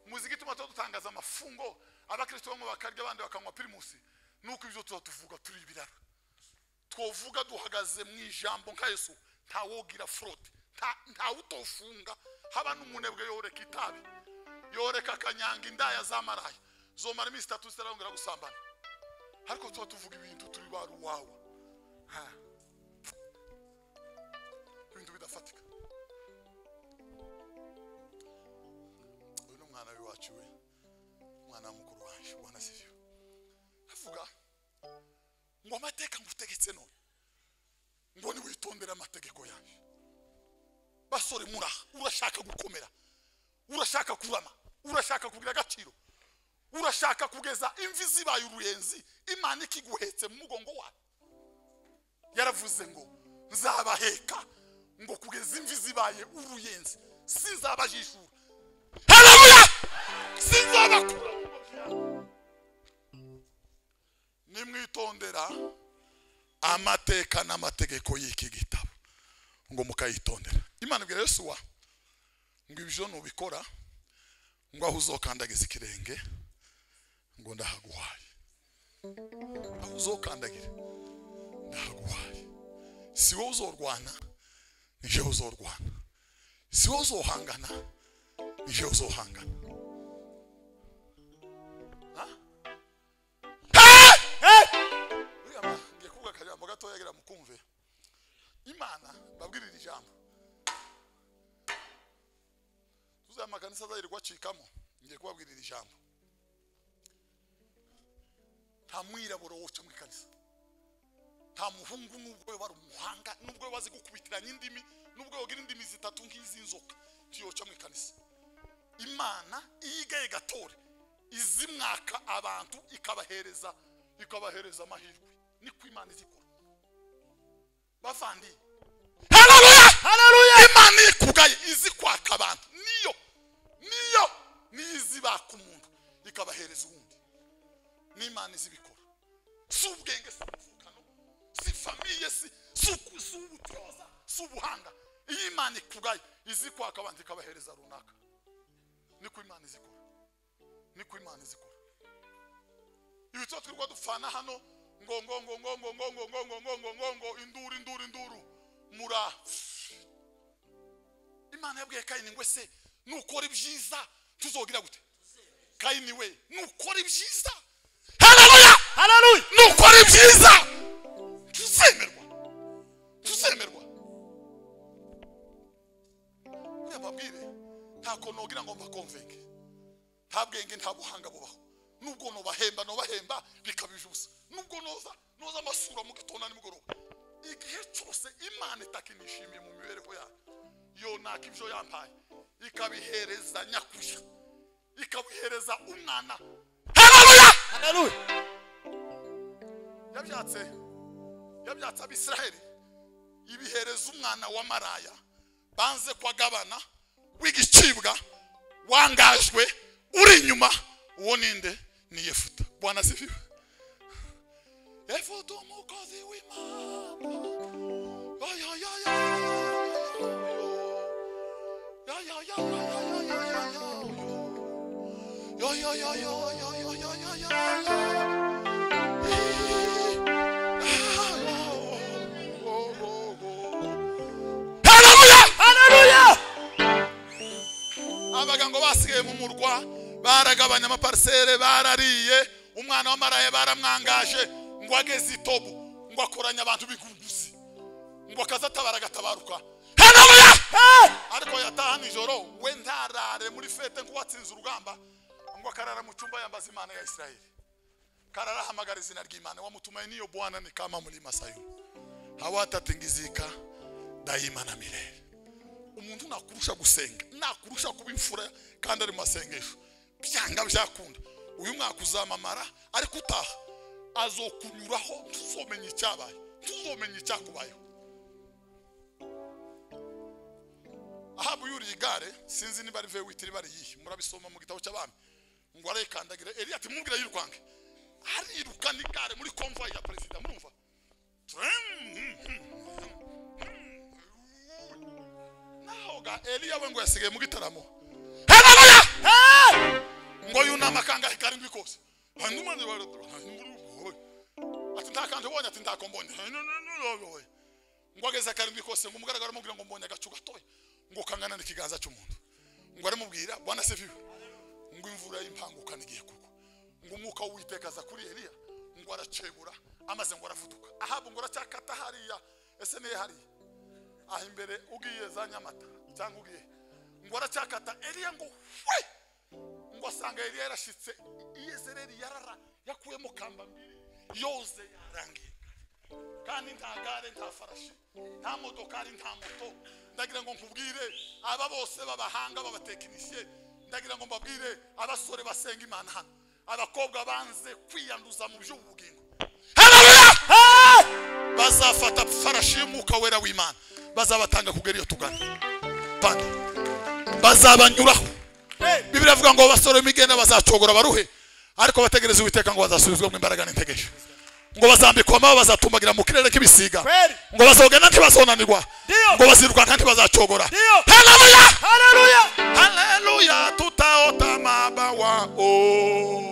Muziki tuma tutangaza amafungo, abakristo bamwe bakarya abandi bakanywa Primus. Nuko ibyo tuvuga turi ibirara, twovuga duhagaze mu ijambo nka Yesu, ntawogira fraude, nta utofunga. Haba n'umunebwe yoreka itabi, yoreka kanyanga indaya z'amaraya zomara iminsi 3 zitarongera gusambana. Ariko tuba tuvuga ibintu turi baruwawa, ibintu bidafatika. Uyu ni umwana w'iwacu, we umwana mukuru wanje, ubona sivyo? Avuga ngo amateka ngutegetse none ngo niwitondere amategeko yanjye. Basore muraha, urashaka gukomera, urashaka kurama, urashaka kugira agaciro, urashaka kugeza imvi zibaye uruyenzi, Imana ikiguhetse mu mugongo wawe. Yaravuze ngo nzabaheka ngo kugeza imvi zibaye uruyenzi, sinzabajishura. Haleluya! Sinzabakura. Nimwitondera amateka n'amategeko y'iki gitabo ngo mukayitondera. Imana ibwira Yosuwa ngo ibyo nubikora, ngo aho uzokandagiza ikirenge ngo ndahaguhaye, aho uzokandagira ndahaguhaye. Si wowe uzorwana, ni jewe uzorwana. Si wowe uzohangana, ni jewe uzohangana. Ngiye kuvuga akajambo gatoya kugira mukumve. Imana babwirira ijambo, tuzi amakanisa azayirirwa acikamo. Ngiye kubabwirira ijambo. Nta mwirabura woca mu ikanisa, nta muhungu nubwo bari umuhanga, nubwo bazi gukubitiranya indimi, nubwo yogira indimi 3 nk'izinzoka, tiyoca mu ikanisa. Imana iyigaye gatore izimwaka abantu ikabahereza amahirwe. Niko Imana izikora bavandi. Haleluya, haleluya! Imana ikugaye izikwaka abantu, niyo nizibaka umuntu ikabahereza uwundi. N'Imana izibikora. Si ubwenge, si ubuvukano, si famiye, si ubutoza, si ubuhanga. Iyo Imana ikugaye izikwaka abantu ikabahereza runaka. Niko Imana izikora, niko Imana izikora. Ibi tuba twirirwa dupfana hano ngo ngo ngo ngo ngo ngo ngo ngo ngo ngo ngo ngo ngo induru induru induru mura. Imana yabwiye Kayini ngo se nukora ibyiza tuzogira gute? Kayini we nukora ibyiza, haleluya, haleluya, nukora ibyiza tuzemerwa, tuzemerwa. Ndababwire ntako nogira ngo mbakonvenge, nta bwenge nta buhanga bubaho. Nubwo nobahemba nobahemba bikabije ubusa, nubwo noza amasura mu gitondo nimugoroba, igihe cyose Imana itakinishimiye mu mibereho yayo, yo naka ibyo yampaye ikabihereza nyakuya, ikabihereza umwana. Haleluya, haleluya! Yabyatse Abisiraheli ibihereza umwana wa maraya banze kwagabana, w'igicibwa, wangajwe, uri inyuma. Uwo ninde? Ni Yefuta. Bwana sifiwe. Yefuta umukozi w'Imana. Ya ya ya ya ya ya ya ya ya ya ya ya ya ya ya ya. Haleluya, haleluya! Abagango basigaye mu murwa baragabanya amaparsele, barariye. Umwana wa maraya baramwangaje ngo ageze itobu, ngo akoranya abantu b'inguguzi, ngo akazatabara agatabaruka. Haleluya! Ariko yataha nijoro we ntarare muri fete ngo watsinze urugamba, ngo akarara mu cyumba yambaza Imana ya Isirayeli, karara hamagara izina ry'Imana. Wamutumainiyo Bwana ni kama mlima Sayuni, hawatatingizika daima na milele. Umuntu nakurusha gusenga, nakurusha kuba imfura kandi ari mu masengesho, byanga byakunda uyu mwaka uzamamara, ariko utaha azokunyuraho ntuzomenya icyabaye, ntuzomenya icyakubayeho. Ahabu yuriye igare, sinzi niba ari V8 riba riyihe, murabisoma mu gitabo cy'abami, ngo arekandagira Eliya ati mubwira yirukange, arirukana igare muri convoy ya perezida. Murumva naho Nga Eliya we ngo yasigaye mu gitaramo. Haleluya! Ngo yunama kangahe karindwi kose. Ati nta kantu ubonye, ati ntako mbonye. Ngo ageze karindwi kose ngo umugaragaro aramubwira ngo mbonye agacu gatoya ngo kangana n'ikiganza cy'umuntu. Ngo aramubwira Bwana asifiwe. Ngo imvura y'impangukana igiye kugwa. Ngo umwuka w'Uwiteka aza kuri Eliya ngo aracebura amaze ngo arafutuka. Ahabu ngo aracyakata hariya, ese niye hariya aho imbere ugiye za Nyamata cyangwa ugiye, ngo aracyakata Eliya ngo we, ngo asanga Eliya yarashitse Yezereli yarara yakuyemo kamba mbiri yoze yarangiye. Kandi nta gare, nta farashi, nta modokari, nta moto. Ndagira ngo nkubwire aba bose b'abahanga b'abatekinisiye, ndagira ngo mbabwire abasore basenga Imana hano, abakobwa banze kwiyanduza mu by'ubugingo. Haleluya! Bazafata farashi y'umwuka wera w'Imana, bazabatanga kugera iyo tugana. Pande bazabanyuraho. Bibiliya ivuga ngo abasore b'imigenda bazacogora baruhe, ariko bategereza Uwiteka ngo bazasubizwa mu imbaraga n'integesho. Ngo bazambikwa amababa, bazatumbagira mu kirere k'ibisiga. Ngo bazogenda ntibazonanirwa, ngo bazirukanka ntibazacogora. Haleluya! Haleluya! Haleluya! Tutaota mabawa oh.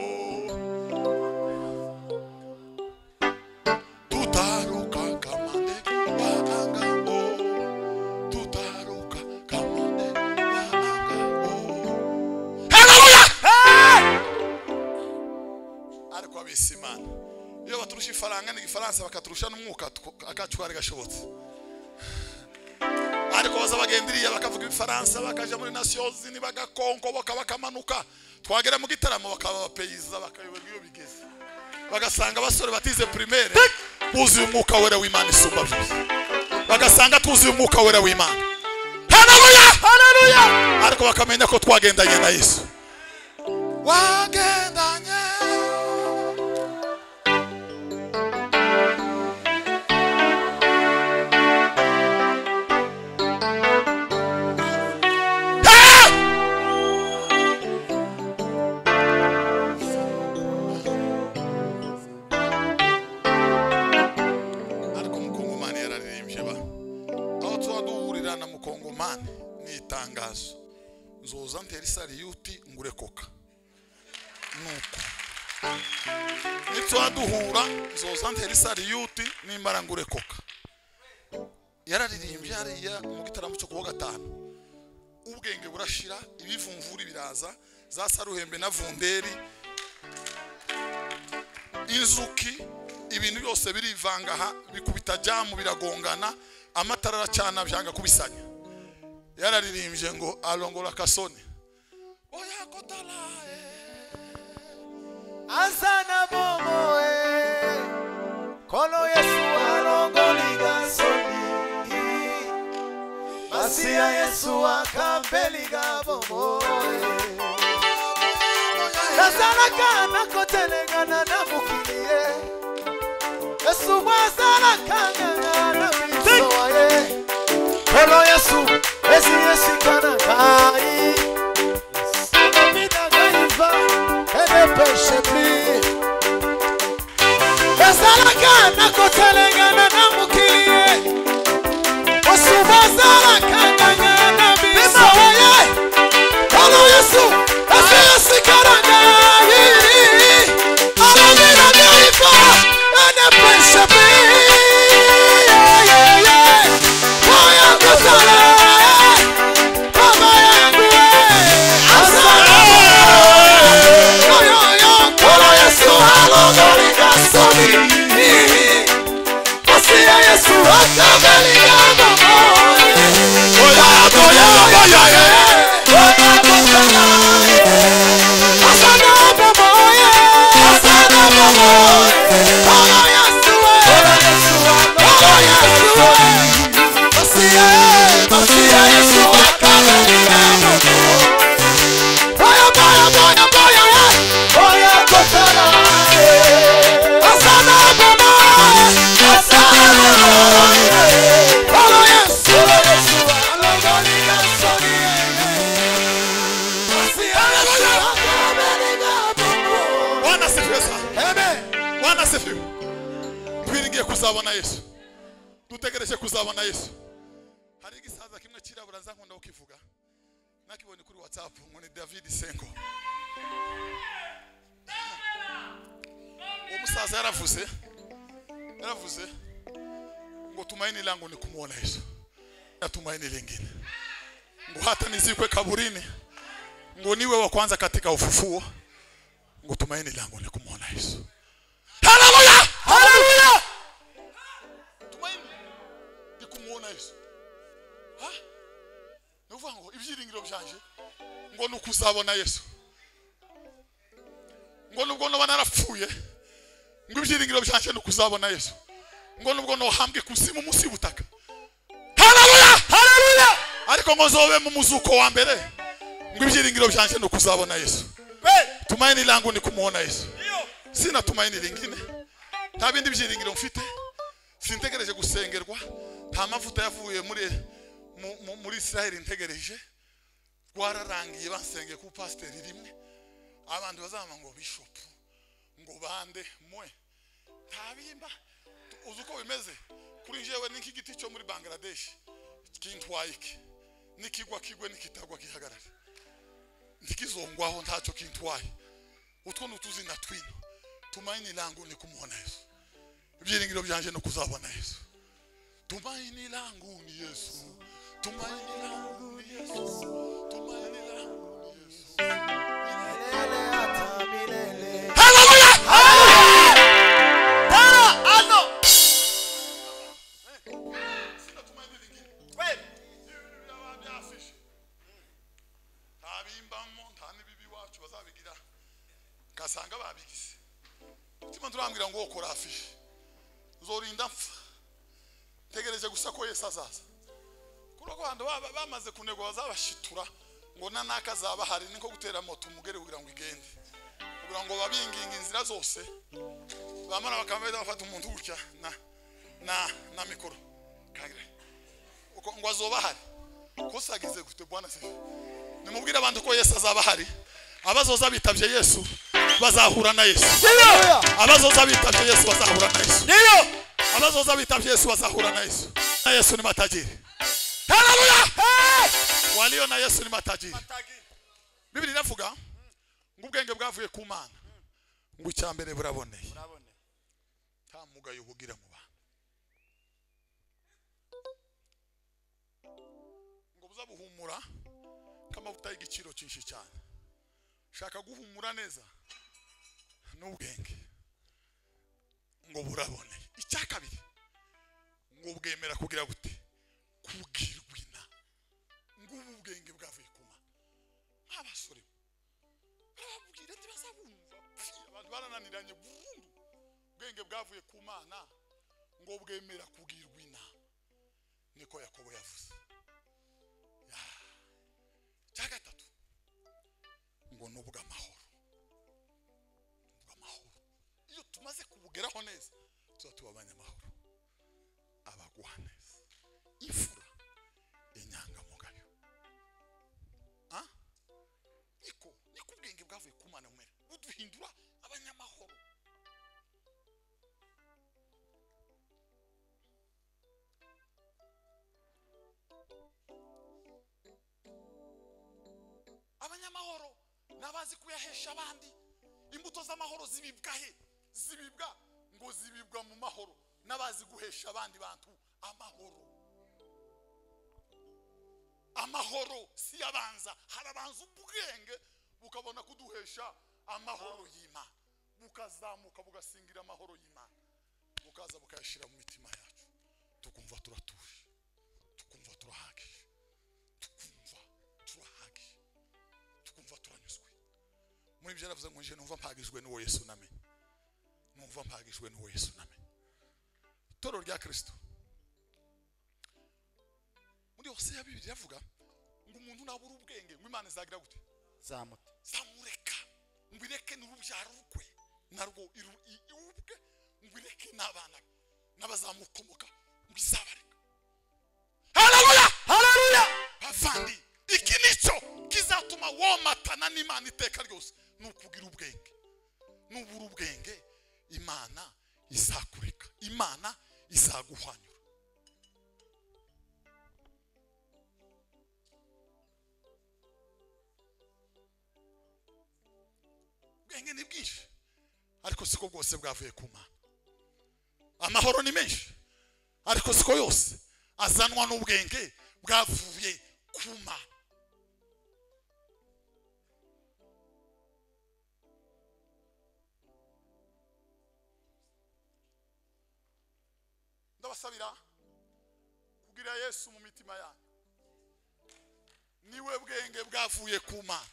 Tutaruka kama ndege wa anga oh. Tutaruka kama ndege wa anga oh. Haleluya! Ariko abisi Imana iyo baturusha ifaranga n'igifaransa bakaturusha n'umwuka akacu kari gashobotse. Ariko baza bagendiriye bakavuga ibifaransa bakaja muri Nations Unies bagakonko bakamanuka, twagera mu gitaramo bakaba abapeyiza bakayoberwa iyo bigeze, bagasanga abasore batize primaire buzuye umwuka wera w'Imana isumba byose, bagasanga tuzuye umwuka wera w'Imana. Haleluya! Haleluya! Ariko bakamenya ko twagendanye na Yesu. Wagendanye na mukongomani ni itangazo nzoza ntera isariyuti ngure koka nuko nitwaduhura nzoza ntera isariyuti nimbara ngure koka. Yararirimbye hariya mu gitaramo cyo kuwa gatanu, ubwenge burashira, ibivumvuri biraza, za saruhembe na vunderi, inzuki, ibintu byose birivanga aha bikubita jamu biragongana, amatara aracana byanga kubisanya. Yararirimbye ngo alongola kasone oya kotala azana bomo kolo Yesu alongoli gasoni Masia Yesu akambeliga bomo Nazana kana kotelengana na mukilie Yesu wazana kana na misoye Kolo Yesu esi esi kana kai Mina gaiva ene peshe pli Nazana kana kotelengana na mukilie Yesu wazana kana na misoye Kolo Yesu esi esi kana kai Mina gaiva ene peshe pli Twiringiye kuzabona Yesu, dutegereje kuzabona Yesu. Hari igisaza kimwe kirabura nza nkunda ukivuga nakibonye kuri WhatsApp ngo ni David Senko. Umusaza yaravuze ngo tumaini langu ni kumuona Yesu na tumaini lingine, ngo hata nizikwe kaburini, ngo niwe wa kwanza katika ufufuo, ngo tumaini langu ni kumuona Yesu. Haleluya, haleluya. Tumaini ni kumuona Yesu. Ha? Nuvuga ngo ibyiringiro byanje ngo nukuzabona Yesu, ngo nubwo noba narapfuye, ngo ibyiringiro byanje nukuzabona Yesu, ngo nubwo nohambwe kuzimu munsi y'ubutaka. Haleluya, haleluya. Ariko ngo nzobe mu muzuko wa mbere, ngo ibyiringiro byanje nukuzabona Yesu. Tumaini langu ni kumuona Yesu. Sina tumaini lingine, nta bindi byiringiro mfite, sintegereje gusengerwa, nta mavuta yavuye muri Israel ntegereje, rwararangiye bansengeye ku pasiteri rimwe, abantu bazama ngo bishop, ngo bande mwe ntabimba. Uzi uko bimeze kuri njyewe ni nk'igiti cyo muri Bangladesh kintwaye iki, nikigwa kigwe nikitagwa kihagarare, ntikizongwaho ntacyo kintwaye. Utwo nutuzina twino. Tumaini langu ni kumuona Yesu, ibyiringiro byanje no kuzabona Yesu. Tumaini langu ni Yesu, tumaini langu ni Yesu, tumaini langu ni Yesu. Milele hata milele. Haleluya, haleluya. Tara ano. Sina tumaini lingine. Kweli. Tabimbamo ntani bibi wacu bazabigira kasanga babigize. Mutima turambwira ngo ukora afishe, nzorinda mpfa tegereje gusa ko Yesu azaza. Kuri ko abantu bamaze kunegwa bazabashitura ngo nanaka azaba hari, niko gutera moto umugere kugira ngo igende, kugira ngo babinginga inzira zose, bamara bakameza bafata umuntu gutya na mikoro kagire uko ngo azoba hari. Kosagize gute bwana se? Nimubwira abantu ko Yesu azaba hari. Abazoza bitavye Yesu bazahura na Yesu. Abazoza bitavye Yesu bazahura na Yesu. Abazoza bitavye Yesu bazahura na Yesu. Na Yesu ni matajiri. Haleluya! Walio na Yesu ni matajiri. Biblia inavuga ngo ubwenge bwavuye ku Mana, ngo icyambere buraboneye, nta mugayo bugira mu bantu, ngo buzabuhumura kamavuta y'igiciro cyinshi cyane. Shaka guhumura neza n'ubwenge, ngo buraboneye. Icya kabiri, ngo bwemera kugira gute? Kugirwa inama. Ngo ubu bwenge bwavuye ku Mana. Abasore barababwira ati bazabumva, abantu barananiranye burundu. Ubwenge bwavuye ku Mana ngo bwemera kugirwa inama, niko Yakobo yavuze. Icya gatatu, ngo nubw'amahoro. Nubw'amahoro. Iyo tumaze kubugeraho neza tuba tuba abanyamahoro, abagwaneza, imfura, inyangamugayo. Niko ubwenge bwavuye ku Mana bumera, buduhindura abanyamahoro. Abanyamahoro nabazi kuyahesha abandi. Imbuto z'amahoro zibibwa he? Zibibwa ngo zibibwa mu mahoro, nabazi guhesha abandi bantu amahoro. Amahoro si abanza, harabanza ubwenge bukabona kuduhesha amahoro y'Imana, bukazamuka bugasingira amahoro y'Imana, bukaza bukayashira mu mitima yacu, tukumva turatuje, tukumva turahagije, tukumva turahagije, tukumva turanyuzwe. Muri ibyo yaravuze ngo nje numva mpagijwe n'uwo Yesu namenye, numva mpagijwe n'uwo Yesu namenye. Itorero rya Kristo muri Hosea bibiri yavuga ngo umuntu nabura ubwenge ngo Imana izagira gute? Zamureka, ngo ireke n'urubyaro rwe narwo ubwe, ngo ireke n'abana n'abazamukomoka, ngo izabareka. Haleluya, haleluya. Bavandi, iki nicyo kizatuma womatana n'Imana iteka ryose, ni ukugira ubwenge. Nubura ubwenge Imana izakureka, Imana izaguhanyura. Ubwenge ni bwinshi ariko siko bwose bwavuye ku Mana. Amahoro ni menshi ariko siko yose azanwa n'ubwenge bwavuye ku Mana. Ndabasabira kugira Yesu mu mitima yanyu. Niwe bwenge bwavuye ku Mana,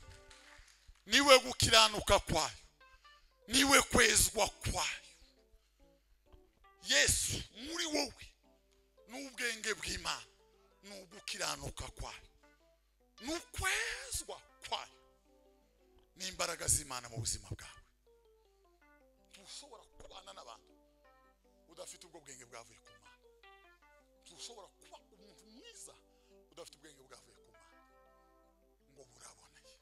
niwe gukiranuka kwayo, niwe kwezwa kwayo. Yesu muri wowe n'ubwenge bw'Imana, n'ugukiranuka kwayo, n'ukwezwa kwayo, n'imbaraga z'Imana mu buzima bwawe. Ntushobora kubana n'abantu udafite ubwo bwenge bwavuye ku Mana. Ntushobora kuba umuntu mwiza udafite ubwenge bwavuye ku Mana. Ngo buraboneye,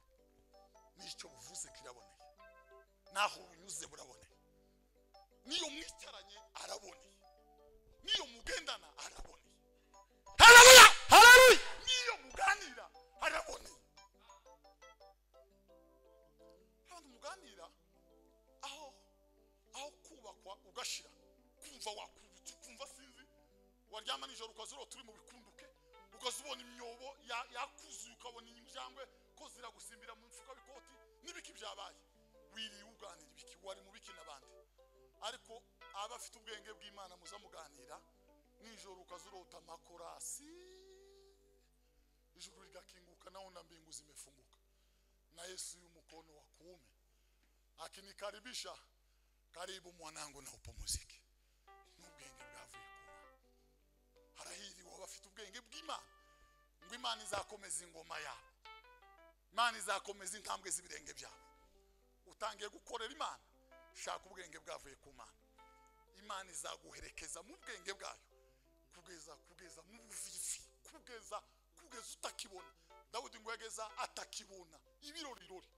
n'icyo buvuze kiraboneye, naho bunyuze buraboneye, niyo mwicaranye araboneye, niyo mugendana araboneye. Haleluya, haleluya! Niyo muganira araboneye. Abantu muganira aho kubakwa ugashira, kumva wakubutse, kumva sinzi, waryama nijoro ukazurota uri mu bikunduke, ukazubona imyobo yakuzuye, ukabona injangwe ko ziragusimbira mu mfuka w'ikoti n'ibiki byabaye. Wiriye uganira ibiki, wari mu biki n'abandi. Ariko abafite ubwenge bw'Imana muza muganira nijoro ukazurota amakorasi, ijuru rigakinguka naho na mbingu zimefunguka, na Yesu y'umukono wa kuume akinikaribisha, karibu mwanangu na upumzike. N'ubwenge bwavuye ku Mana. Harahiriwe abafite ubwenge bw'Imana, ngo Imana izakomeza ingoma yabo, Imana izakomeza intambwe z'ibirenge byabo. Utangiye gukorera Imana, shaka ubwenge bwavuye ku Mana. Imana izaguherekeza mu bwenge bwayo kugeza mu buvivi, kugeza utakibona. Dawidi ngo yageza atakibona ibirorirori,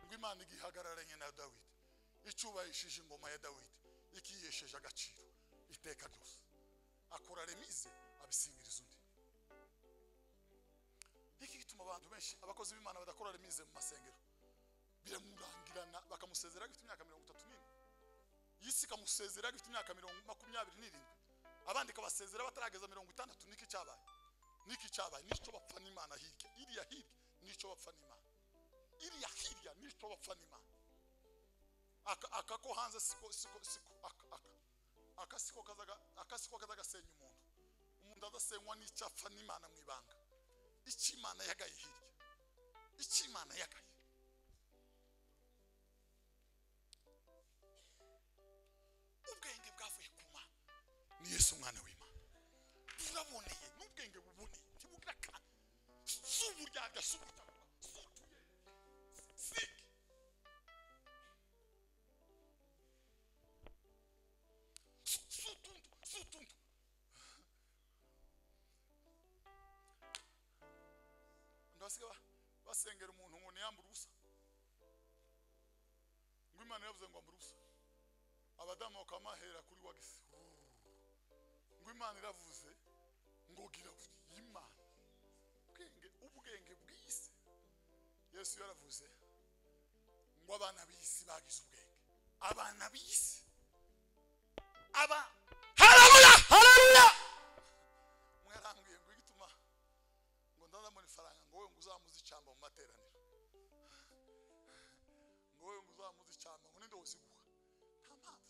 ngo Imana igihagararanye na Dawidi, icyubahishije ingoma ya Dawidi, ikiyesheje agaciro iteka ryose. Akora remize abisingiriza undi. Iki gituma abantu benshi abakozi b'Imana badakora remize mu masengero, biramurangirana bakamusezera agifite imyaka 34, yisi kamusezera agifite imyaka 27, abandi kabasezera batarageza 60. Niki cyabaye? Niki cyabaye? Nico bapfa n'Imana hirya, iriya hirya nico bapfa n'Imana, iriya hirya nico bapfa n'Imana. Aka ko hanze siko aka siko kazaga senya umuntu. Umuntu adasenywa n'icyapfa n'Imana mu ibanga. Icyo Imana yagaye hirya, icyo Imana yagaye. Ubwenge bwavuye ku Mana ni Yesu umwana w'Imana. Buraboneye, n'ubwenge buboneye, ntibugira kandi si uburyarya, si ubutabwa, si utuye, siki si utuntu, si utuntu. Ndabasiga basengera umuntu ngo niyambure ubusa, ngo Imana yavuze ngo ambure ubusa, abadamu bakamahera kuri wagisi, ngo Imana iravuze ngo gira Imana. Ubwenge bw'isi. Yesu yaravuze ngo abana b'isi bagize ubwenge, abana b'isi aba. Haleluya, haleluya! Mwarambwiye ngo igituma ngo ndazamura ifaranga, ngo wowe ngo uzamuze icamba mu materaniro, ngo wowe ngo uzamuze icamba, ngo ninde woziguha? Nta mpamvu.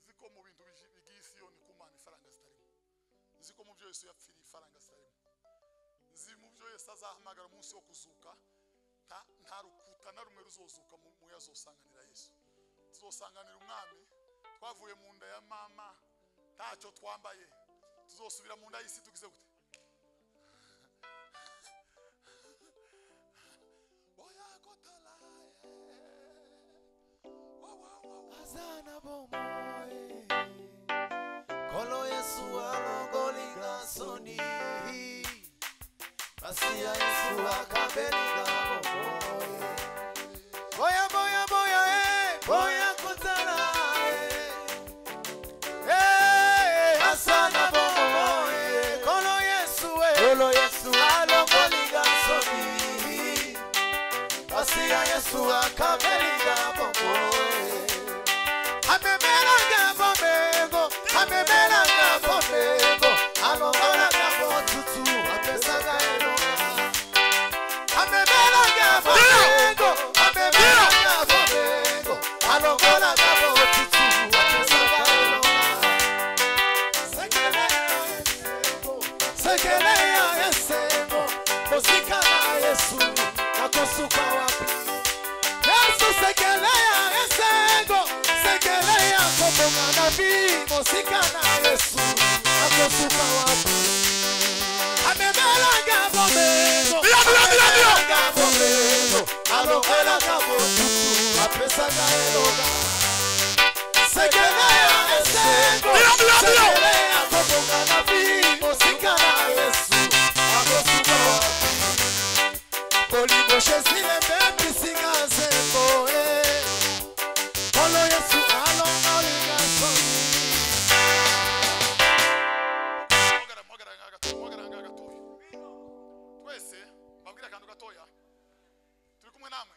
Nzi ko mu bintu bigiye isi yo ni ku Mana ifaranga zitarimo. Nzi ko mu byo Yesu yapfiriye ifaranga zitarimo. Nzi mu byo Yesu azahamagara umunsi wo kuzuka, nta rukuta na rumwe ruzozuka mu yazosanganira Yesu. Tuzosanganira umwami. Twavuye mu nda ya mama ntacyo twambaye, tuzosubira mu nda y'isi tugize gute? Azana bomoe Kolo Yesu alongolinga soni, Masia Yesu akabelinga bomoe. Boya boya boya boya kutana Asana bomoe Kolo Yesu alongolinga soni, Masia Yesu akabelinga bomoe. Mosika na Yesu akosuka wapi? Amemelanga bomengo, amemelanga bomengo, alongelanga botutu, apesaka elonga. Sekele ya esengo, sekele ya kobonga na vi. Mosika na Yesu akosuka wapi? Bolingo Jésus lembebisinga nzembo, Kolo Yesu alongolinga soni. Twese mbabwira akantu gatoya, turi kumwe namwe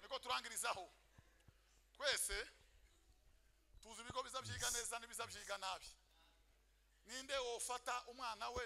niko turangirizaho. Twese tuzi ibigo biza byiga neza n'ibiza byiga nabi. Ninde wofata umwana we